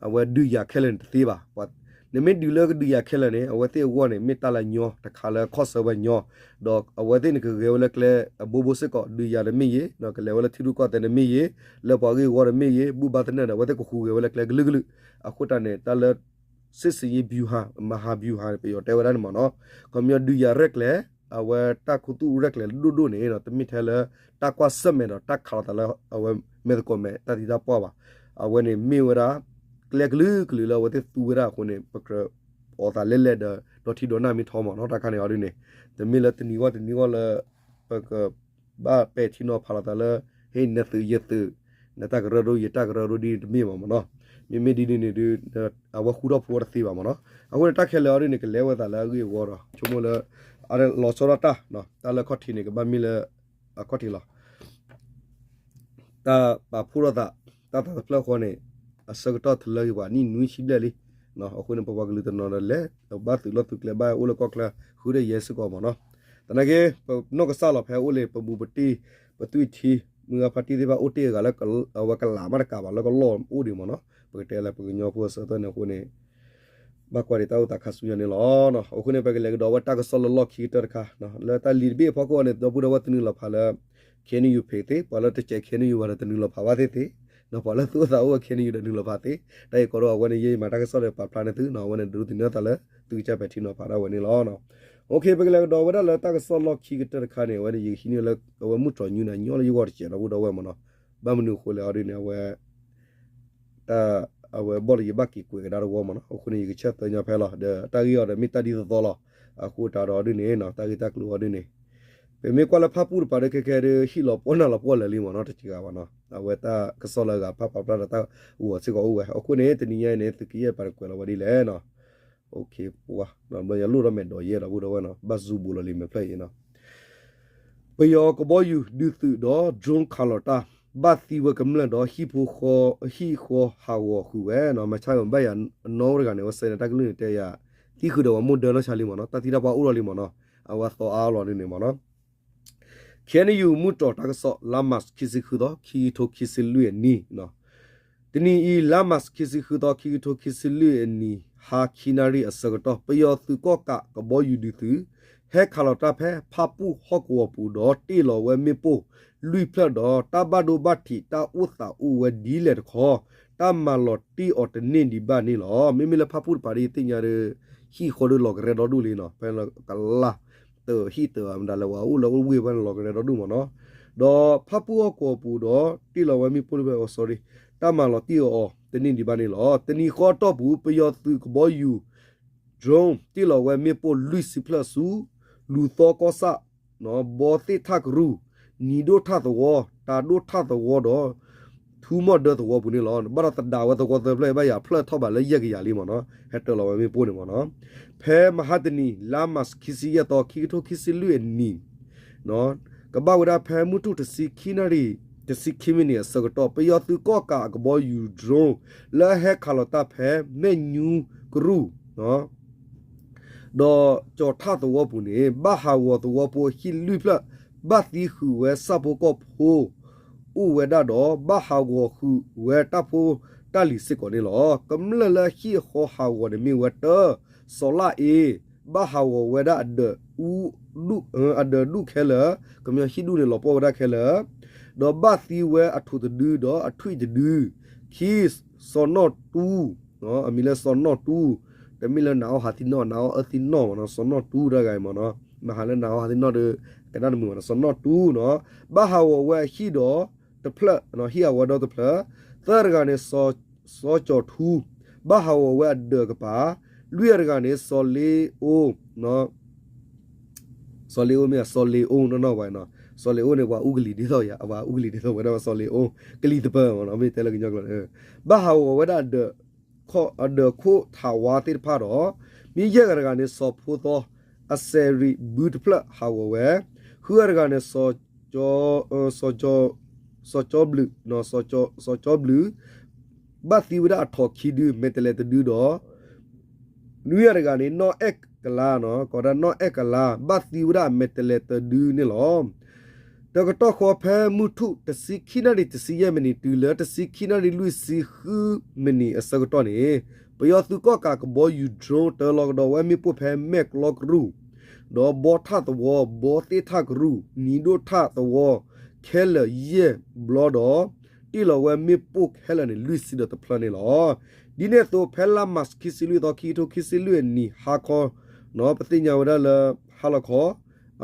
အဝဲဒုးယၤခဲလၢာ်န့ၣ်တသ့ဘၣ်. နမ့ၢ်ဒုးလၢကဒုးယၤခဲလၢာ်န့ၣ် အဝဲသ့ၣ်အဂီၢ်န့ၣ် မ့ၢ်တၢ်လၢညီတခါလၢခီၣ်ဆၢဝဲညီ, ဒီးအဝဲသ့ၣ်န့ၣ်ကဂဲၤဝဲလၢကျဲအဘိဘိစ့ၢ်ကီး ဒုးယၤတမ့ၢ်ယ့ၤ, ကလဲၤဝဲလၢထံရူၢ်ကီၢ်သဲးတမ့ၢ်ယ့ၤ, လၢပှၤဂ့ၢ်ဝီတမ့ၢ်ယ့ၤ, ဘူၣ်ဘါသနၢၣ်ဒီး အဝဲသ့ၣ်ကဃုဂဲၤဝဲလၢကျဲကလုာ်ကလုာ်, အဃိတၢ်န့ၣ် တၢ်လၢ စစ်ဆင်ရေးဗျူဟာ မဟာဗျူဟာန့ၣ် ပယီၤတဲဝဲဒၣ်န့ၣ်မ့ၢ်နီၤ, ခီပညီဒုးယၤရဲၣ်ကျဲၤ အဝဲတၢ်ခူသူၣ်ရဲၣ်ကျဲၤဒိၣ်ဒိၣ်န့ၣ် တမ့ၢ်ထဲလၢ တၢ်ကွၢ်ဆၢၣ်မဲာ်ဒီးတၢ်ခးလိာ်သးလၢအဝဲမဲာ်သကိးမဲာ်တၢ်သံတၢ်ပှၢ်ဘၣ်. အဝဲန့ၣ်မ့ၢ်ဝဲဒၣ် ကျဲကလုာ်ကလုာ်လၢအဝဲသ့ၣ်သူဝဲဒၣ်အဃိန့ၣ် ပကြၢးအီၣ်သးလဲၣ်လဲၣ်ဒီး ဒီထံဒီနၢ်မ့ၢ်ထီမ့ၢ်နီၤ တၢ်ခါန့ၣ်အီၤဒ်န့ၣ်, တမ့ၢ်လၢတနံၤဂီၢ်တနံၤဂီၢ်လၢ ပက ဘၣ်ပဲာ်ထံနီၤဖးလိာ်သးလၢ ဟ့ၣ်နသုးယသုး, နတၢ်ကရၢကရိယတၢ်ကရၢကရိဒ်န့ၣ်တမ့ၢ်ဘၣ်မ့ၢ်နီၤ, မ့မ့ၢ်ဒ်န့ၣ်န့ၣ်ဒုး အဝဲဃူထီၣ်ဖိတသ့ဘၣ်မ့ၢ်နီၤ, အဃိန့ၣ်တၢ်ခဲလၢာ်အီၤဒ်န့ၣ် ကလဲၤဝဲသးလၢအဂ့ၢ်အဝီဒီး ဆိကမိၣ်လၢ အလီၤဆီဒၣ်တၢ်, တၢ်လၢခီၣ်ထံးန့ၣ် ကဘၣ်မ့ၢ်လၢ အခီၣ်ထံးလီၤ. တၢ်ပာ်ဖှိၣ်ထီၣ်သး တၢ်သးတဖျၢၣ်ဃီန့ၣ် အဆၢကတီၢ်တလၢက့ၤပှၤနံၣ်နွံဆံဘျဲၣ်လံ, အဃိန့ၣ် ပပှၤကလုာ်တနီၤဒီးလဲၤ ဘၣ်သုးလီၢ်သုးကျဲဘၣ်အိၣ်လၢကီၢ်ချၢ ဃုာ်ဒီးယဲစ့ၢ်ကီးမ့ၢ်နီၤ, သနာ်က့ ပနီၢ်ကစၢ်လီၤဖဲအိၣ်လံ ပဘူးပတံၢ် ပသွံၣ်ထံ မုၢ်ဂၤဖါတံၢ်သ့ၣ်တဖၣ်အိၣ်တ့ၢ်အဂၤလၢ အဝဲကလးမးတကးဘၣ်လၢကလီၢ်အိၣ်ဒံးမ့ၢ်နီၤ, ပကတဲလၢပကညီဖိအဆၢသၢန့ၣ်အဃိန့ၣ် ဘၣ်ကွၢ်ဒံးတၢ်အိၣ်သးခါဆူညါန့ၣ်လီၤ. အဃိန့ၣ် ပကလဲၤကဒီးဝဲတၢ်ကစီၣ်လၢလီၢ်ခံကတၢၢ်တခါ, လၢတၢ်လံာ်တဘ့ၣ်အဖီခိၣ်န့ၣ် ဒီပုၢ်ဒီဝဲၢ်တနုာ်လီၤဖးလၢ ခ့ၣ်အဲၣ်ယူၣ် ဖဲသ့, ပှၤလၢတစဲး ခ့ၣ်အဲၣ်ယူၣ် ဘၣ်ဒီးတနုာ်လီၤဖးဘၣ်သ့ၣ်သ့, ဒီးပှၤလၢသူၣ်အိၣ်သးအိၣ်ဝဲ ခ့ၣ်အဲၣ်ယူၣ် ဒီးနုာ်လီၤဖးသ့, တၢ်အံၤကီးဒီးအဝဲန့ၣ် ယဲယမၤတၢ်ကစီၣ်ဒီးပာ်ဖျါန့ၢ်သုနီၤ, အဝဲန့ၣ်ဒိးသန့ၤအသးလၢ သုကစၢ်ပဲာ်ထံနီၤဖးဒၣ်ဝဲန့ၣ်လီၤ. ပကလဲၤကဒီးဝဲဒၣ်လၢတၢ်ကစီၣ်လီၢ်ခံကတၢၢ်တခါန့ၣ် အဝဲန့ၣ် ယကဟံးန့ၢ်လၢ အဝဲမုၢ်တြီၤညူန့ၣ် ညီလၢယဂီၢ်တစဲး ဒီပုၢ်ဒီဝဲၢ်မ့ၢ်နီၤ, ဘၣ်မနုၤအဃိလဲၣ်အီၤဒ်န့ၣ် အဝဲ တၢ်အဝဲဘီၣ်လၢယဘၣ်က့ၤကွဲးကဒါတဝီမ့ၢ်နီၤ, အဃိန့ၣ် ယကဆၢသၢညီဖဲလီၤ, ဒီးတၢ်ဂ့ၢ်အီၤဒီးမ့ၢ်တၢ်ဒ်သိးသိးလီၤ, အဃိတးဒီးဒ်န့ၣ် တၢ်ဂ့ၢ်တၢ်ကျိၤအီၤဒ်န့ၣ်, ပမ့ၢ်ကွၢ်လၢဖၣ်ပူၣ်တပၤဒီးခဲခဲဒီး ဟံၣ်လီၤပှီၢ်နၢ်လီၤပှီၢ်လၢာ်လံမ့ၢ်နီၤ, တစှၤဘၣ်နီၤ, အဝဲတၢ်ကစီၣ်လၢအဂၤဖးပာ်ဖျါဒီးတၢ်ဂီၤစ့ၢ်ကီးအိၣ်ဝဲ, အဃိန့ၣ် တနံၤညါအံၤန့ၣ် သုးက့ယဲၢ်တပၤန့ၣ် ကွဲးလီၤဝဲဒ်လဲၣ်နီၤ, ပှၤ ဘျီညါလိၣ်ထီၣ်မဲာ်ဒီးယဲဒီးပုၢ်ဒီဝဲၢ်နီၤ, ဘၣ်စူၤဘူးလီၤလံမဲာ်ဖျၢၣ်အံၤနီၤ ပယီၤကဘီယူၤဒုးသုးဒီး drone ခးလီၤတၢ်, ဘၣ်သံဝဲကမျၢၢ်ဒီး ဟံၣ်ဖိဃီ ဟံၣ်ဃီဟးဂီၤဃုာ်ဝဲနီၤ, မဆါဂီၤဘၣ်ယၤနီၣ်ဝဲတဂၤန့ၣ် အဝဲစဲးန့ၣ် တၢ်ကလုၢ်န့ၣ်တဲယၤ သံဃုာ်ဒီးပှၤမိၢ်ဒၢနီၢ်ဆါလံမ့ၢ်နီၤ, တၢ်သံတၢ်ပှၢ်အိၣ်လီၤလံမ့ၢ်နီၤ, အဝဲသီအါလီၤဒ်န့ၣ်မ့ၢ်နီၤ ခ့ၣ်အဲၣ်ယူၣ် မုၢ်တြီၤတၢ်ကစီၣ် လါမး ခံဆံဃုသီ ခံကထိခံဆံလွံၢ်အနံၤ, တနံၤအံၤ လါမး ခံဆံဃုသီ ခံကထိခံဆံလွံၢ်အနံၤ ဟါခံနၣ်ရံၣ်အဆၢကတီၢ် ပယီၤသုးကီၣ်ကးကဘီယူၤဒုးသုး ဟဲခးလီၤတၢ်ဖဲဖၣ်ပူၣ်ဟီၣ်ကဝီၤပူၤဒီး တ့ၢ်လီၤဝဲမ့ၣ်ပိၢ်လွံၢ်ဖျၢၣ်ဒီး တၢ်ဘၣ်ဒိဘၣ်ထံးတၢ်အိၣ်သးအိၣ်ဝဲဒ်လဲၣ်တခီ တၢ်မၤလီၤတံၢ်အီၤတန့ၢ်ဒံးဘၣ်န့ၣ်လီၤ. မ့မ့ၢ်လၢဖၣ်ပူၣ်တပၤဒ်သ့ၣ်ညါဒီး ဟံၣ်ဃီဒီးလီၤကရဲဒီဒူၣ်လံနီၤ, ဖဲကလါ တဟံၣ်တမတၤလဲၣ် ဝဲအိၣ်လၢအိၣ်ဝ့ၢ်ဖဲန့ၣ်လီၤကရဲဒီဒူၣ်မ့ၢ်နီၤ, ဒီးဖၣ်ပူၣ်ဟီၣ်ကဝီၤပူၤဒီး တ့ၢ်လီၤဝဲမ့ၣ်ပိၢ်လွံၢ်ဖျၢၣ် sorry တၢ်မၤလီၤတံၢ်အီၤတန့ၢ်ဒံးဘၣ်န့ၣ်လီၤ. တနံၤဃီအတီၢ်ပူၤ ပယီၤသုးကဘီယူၤ drone တ့ၢ်လီၤဝဲမ့ၣ်ပိၢ်လွံၢ်ဆံဖျၢၣ်ဆူ လူၤသီကီၢ်ဆၣ် ဘီသ့ၣ်ထၣ်ကရူၢ် နံၤဒိၣ်ထၣ်သဝီ တၤဒိၣ်ထၣ်သဝီဒီး ထူမီၣ်ဒၢသဝီပူၤန့ၣ်လီၤ. ဘၣ်ဒီးသဒၣ်ဝဲသဝီသၢဖျၢၣ် ဘၣ်ယၤဖျၢၣ်ထီၣ်ဘးလၢယဲၢ်ကယၤလံမ့ၢ်နီၤ, ဟဲတ့ၢ်လီၤဝဲမ့ၣ်ပိၢ်န့ၣ်မ့ၢ်နီၤ. ဖဲမဟါတနံၤ လါမးခံဆံယဲၢ်သီ ခံကထိခံဆံလွံၢ်အနံၤ ကဘၣ်ဝဲဒၣ်ဖဲမုၢ်ထူၣ်တဆံခံနၣ်ရံၣ် တဆံခံမံးနံးအဆၢကတီၢ် ပယီၤသုးကီၣ်ကးအကဘီယူၤ drone လၢအဟဲခးလီၤတၢ်ဖဲမဲၢ်ညူကရူၢ် ဒီးကၠီၤထၣ်သဝီပူၤန့ၣ် ဘၣ်ဟးဂီၤသဝီဖိအဟံၣ်လွံၢ်ဖျၢၣ် ဘၣ်သံဃုာ်ဝဲဆၣ်ဖိကီၢ်ဖိ အိၣ်ဝဲဒၣ်ဒီး ဘၣ်ဟးဂီၤဃုာ်ဝဲတၢ်ဖိတၢ်လံၤစ့ၢ်ကီးန့ၣ်လီၤ. ကမျၢၢ်လၢဟံၣ်အဃီဟးဂီၤန့ၣ်မ့ၢ်ဝဲတၢ စီၤလၣ်အ့ ဘၣ်ဟးဂီၤဝဲဒၣ်အဒၢး အဒၢးဒူၣ်ခဲလၢာ်, ကမျၢၢ်ဟံၣ်ဒူၣ်န့ၣ်လီၤပှီၢ်ဝဲဒၣ်ခဲလၢာ်, ဒီးဘၣ်သံဝဲအထိးတဒု ဒီးအထွံၣ်တဒု, ခံ စီၤနီၣ်တူ, အမံၤလၢစီၤနီၣ်တူ, တမ့ၢ်လၢနၤအီၣ်ဟးသံနီၣ် နၤအီၣ်အၢသံနီၣ်မ့ၢ်နီၤ စီၤနီၣ်တူတဂၤအံၤမ့ၢ်နီၤ မဟါလၢနၤအီၣ်ဟးသံနီၣ်ဒီး ကနၣ်တမုာ်မ့ၢ်နီၤ စီၤနီၣ်တူနီၤ ဘၣ်ဟးဂီၤဝဲအဟံၣ်ဒီးတဖျၢၣ် ဟံၣ်အဝဲဒီတဖျၢၣ်, သၢတဂၤန့ၣ် စီၤကၠီၤထူ ဘၣ်ဟးဂီၤဝဲအဒၢးကပၤ, လွံၢ်တဂၤန့ၣ် စီၤလ့အိ စီၤလ့အိမ့ၢ် စီၤလ့အိနီၢ်နီၢ်ဝဲနီၤ, စီၤလ့အိန့ၣ် ပှၤအူကလံၤဒ်သိးယၤ ပှၤအူကလံၤဒ်သိးဝဲဒၣ်စီၤလ့အိ, ကလံၤသပၢၤမ့ၢ်နီၤ မ့ၢ်တဲလၢကညီကျိာ်န့ၣ်, ဘၣ်ဟးဂီၤဝဲဒၣ် အဒၢးခိၣ်ထးဝါသ့ၣ်တဖၣ်ဒီး, မ့ၢ်ယဲၢ်ဂၤတဂၤန့ၣ် စီၤဖိသီ, အစဲးရံးဘုတဖျၢၣ်ဟးဂီၤဝဲ, ဃုဂၤတဂၤန့ၣ် စီၤ စီၤကၠီဘျုး, စီၤကၠီဘျုး, ဘၣ်သံဝဲဒၣ်အထိးခံဒု မဲာ်တဲးလဲးတဒုဒီး နွံဂၤတဂၤန့ၣ် နီၢ်အဲၣ်ကလါ, ကိးဒၣ်နီၢ်အဲၣ်ကလါ ဘၣ်သံဝဲဒၣ်အမဲာ်တဲးလဲးတဒုန့ၣ်လီၤ. တကတီၢ်ဃီဖဲမုၢ်ထူၣ်တဆံခံနၣ်ရံၣ်တဆံယဲၢ်မံးနံးတုၤလၢတဆံခံနၣ်ရံၣ်လွံၢ်ဆံဃုမံးနံးအဆၢကတီၢ်န့ၣ်, ပယီၤသုးကီၣ်ကးကဘီယူၤ drone တၢလီၤကဒီးဝဲမ့ၣ်ပိၢ်ဖဲမဲၢ်ကျီကရူၢ်, ဒီးဘီထၣ်သဝီ, ဘီသ့ၣ်ထၣ်ကရူၢ်, နံၤဒိၣ်ထၣ်သဝီ ခဲလၢာ်ယဲၢ်ဘျီဒီး တ့ၢ်လီၤဝဲမ့ၣ်ပိၢ်ခဲလၢာ်န့ၣ် လွံၢ်ဆံဒီးတဖျၢၣ်န့ၣ်လီၤ. ဒ်န့ၣ်အသိး ဖဲလါမၢ်ၡးခံဆံလွံၢ်သီ ခံကထိခံဆံလွံၢ်အနံၣ်ဟါခီ, ပသ့ၣ်ညါဝဲဒၣ်လၢ ဟါလီၤခီ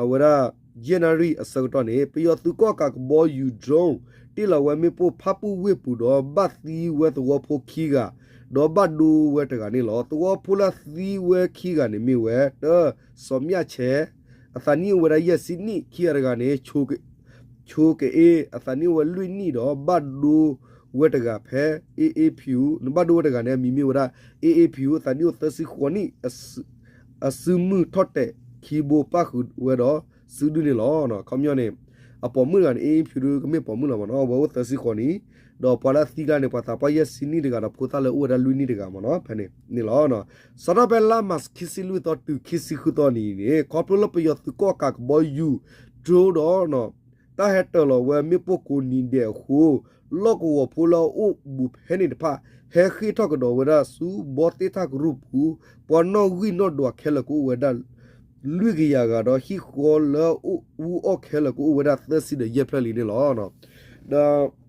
အဝဲဒၣ် ယဲၢ်နၣ်ရံၣ်အဆၢကတီၢ်န့ၣ် ပယီၤသုးကီၣ်ကးကဘီယူၤ drone တ့ၢ်လီၤဝဲမ့ၣ်ပိၢ်ဖၣ်ပူၣ်ဝ့ၢ်ပူၤဒီး ဘၣ်သံဝဲသဝီဖိခံဂၤ, ဒီးဘၣ်ဒိဝဲတဂၤန့ၣ်လီၤ. သဝီဖိလၢသံဝဲခံဂၤန့ၣ်မ့ၢ်ဝဲ တၢ စီၤမျၣ်ဆဲး, အသးနံၣ်အိၣ်ဝဲဒၣ်ယဲၢ်ဆံနံၣ်, ခံဂၤတဂၤန့ၣ် ဆိကအ့, အသးနံၣ်အိၣ်ဝဲလွံၢ်နံၣ်ဒီး ဘၣ်ဒိဝဲတဂၤဖဲ အ့အ့ဖၠူး, ဘၣ်ဒိဝဲတဂၤန့ၣ် အမံၤမ့ၢ်ဝဲဒၣ် အ့အ့ဖၠူး, အသးနံၣ်အိၣ်သၢဆံဃိးနံၣ်, အစုမုၢ်ထီၣ်တဲာ်ခံဘိပၣ်ဃုာ်ဝဲဒီးစုဒုန့ၣ်လီၤ. ခီပညီန့ၣ် အပိာ်မုၣ်တဂၤန့ၣ် အ့အ့ဖၠူးဒုကမ့ၢ်ပိာ်မုၣ်လီၤမ့ၢ်နီၤ, အဝဲအိၣ်သၢဆံဃိးနံၣ်, ဒီးပှၤလၢအသံကျါန့ၣ် ပှၤသးပှၢ်ယဲၢ်ဆံနံၣ်တဂၤဒီးဖိသၣ်လၢအိၣ်ဝဲဒၣ်လွံၢ်နံၣ်တဂၤမ့ၢ်နီၤ, ဖဲန့ၣ်န့ၣ်လီၤ. စးထီၣ်ဖဲလါမၢ်ၡးခံဆံလွံၢ်သီတုၤခံဆံဃုသီနံၤန့ၣ် ခီဖျိလၢပယီၤသုးကီၣ်ကးကဘီယူၤ drone ဒီး တၢ်ဟဲတၢၤလီၤဝဲမ့ၣ်ပိၢ်ကိးနံၤဒဲးအဃိ, လီၢ်ကဝီၤဖိလၢအအိၣ်ဘူးဖဲန့ၣ်တဖၣ် ဟဲဃ့ၢ်ထီၣ်ကဒီးဝဲဒၣ်ဆူဘီသ့ၣ်ထၣ်ကရူၢ်ပူၤ, ပှၤနီၣ်ဂံၢ်နီၣ်ဒွးခဲလၢာ်ကအိၣ်ဝဲဒၣ် လွံၢ်ကယၤဂၤဒီး ဟံၣ်ဃီလၢအအိၣ်အူအီၣ်ခဲလၢာ်ကအိၣ်ဝဲဒၣ်သၢဆံဒီးယဲၢ်ဖျၢၣ်လံန့ၣ်လီၤ. ဒီး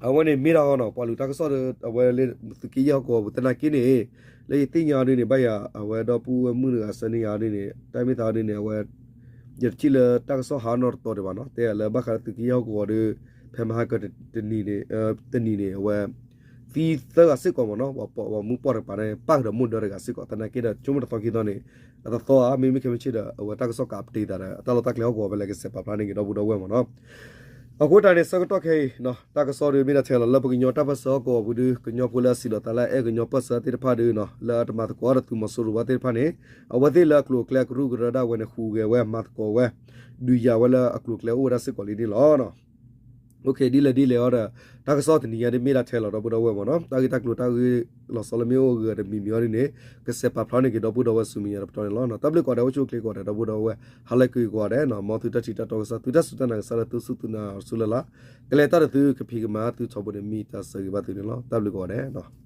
အဝဲန့ၣ်မ့ၢ်ဒၣ်အီၤနီၤ ပှၤလူၤတၢ်ကစီၣ်ဒီး အဝဲလၢသုးက့ယဲၢ်ဟီၣ်ကဝီၤပူၤသနာ်က့န့ၣ်, လၢယသ့ၣ်ညါအီၤဒ်န့ၣ် ဘၣ်ယၤ အဝဲဒီပုၢ်ဝဲၢ်မုၣ်တဂၤဆၢန့ၢ်ယၤအီၤဒ်န့ၣ် တၢ်မ့ၢ်သးအီၤဒ်န့ၣ် အဝဲ ယတထံၣ်လၢတၢ်ကစီၣ်ဟးနီတတီၤဒံးဘၣ်နီၤ တဲလၢဘၣ်ဃးလၢသုးက့ယဲၢ်ဟီၣ်ကဝီၤဒီး ဖဲမဟါကတနံၤန့ၣ် တနံၤန့ၣ် အဝဲ သံသၢဂၤစ့ၢ်ကီးမ့ၢ်နီၤ ပှၤပိာ်မုၣ်ပိာ်တကပၤန့ၣ် ပၣ်ဃုာ်ဒီးမိၢ်ဒၢတဂၤစ့ၢ်ကီး သနာ်က့ဒီး ဆိကမိၣ်တသီခံသီန့ၣ် အတသီဧါ မ့မ့ၢ်ခဲမုၢ်ဆ့ၣ်ဒီး အဝဲတၢ်ကစီၣ်ကအပတ့ၤသးဒီး အတၢ်လီၢ်တၢ်ကျဲဟီၣ်ကဝီၤဖဲလဲၣ်ကစဲးပာ်ဖျါန့ၢ်က့ၤဒီပုၢ်ဒီဝဲၢ်မ့ၢ်နီၤ အဃိတၢ်န့ၣ် ဆၢကတီၢ်ခဲအံၤ တၢ်ကစီၣ်ဒုးမ့ၢ်ဒၣ်ထဲလီၤ လၢပကညီတၢ်ပၢၢ်ဆၢဟီၣ်ကဝီၤပူၤဒုး ကညီဖိလၢအစံးလီၤသးလၢအအဲၣ်ကညီပၢၢ်ဆၢသ့ၣ်တဖၣ်ဒုး လၢအတမၤသကိးဒီးသုးမီၤစိရိၤဘၣ်သ့ၣ်တဖၣ်န့ၣ် အဝဲသ့ၣ်လၢအကျိၤအကျဲကရူၢ်ကရၢဒၣ်ဝဲန့ၣ် ဟူးဂဲၤဝဲမၤသကိးဝဲ ဒုးယၤဝဲလၢအကျိၤအကျဲအိၣ်ဝဲဒၣ်စ့ၢ်ကီးလံန့ၣ်လီၤ. တၢ်ကစီၣ်တနံၤညါဒ်မ့ၢ်ဒၣ်ထဲလီၤဒီပုၢ်ဒီဝဲၢ်မ့ၢ်နီၤ တၢ်ဂ့ၢ်တၢ်ကျိၤတၢ်ဂ့ၢ်လီၤဆီလၢမ့ၢ်အိၣ်ဂ့ၤတမံၤမံၤအီၤဒ်န့ၣ် ကစဲးပာ်ဖျါန့ၢ်က့ၤဒီပုၢ်ဒီဝဲၢ်ဆူမဲာ်ညါတပတီၢ်န့ၣ်လီၤ. တၢ်ဘျုးကိးဂၤဒဲး အိၣ်ဆူၣ်အိၣ်ချ့ကိးဂၤဒဲး ဒီပုၢ်ဒီဝဲၢ် ဟါလၢအဂ့ၤကိးဂၤဒဲး မ်သုတၢ်ထံၣ်တၢ်တီကစီၣ် သုတၢ်စူၢ်တၢ်နာ်ကစၢ်လၢသုစူၢ်သုနာ်အီၤဆူလၢ်လၢ် ကလဲၤတၢ်ဒီးသုကဖံးကမၤသုထီဘိန့ၣ် မ့ၢ်တၢ်ဆၢဂ့ၤဘၣ်သုန့ၣ်လီၤ. တၢ်ဘျုးကိးဂၤဒဲး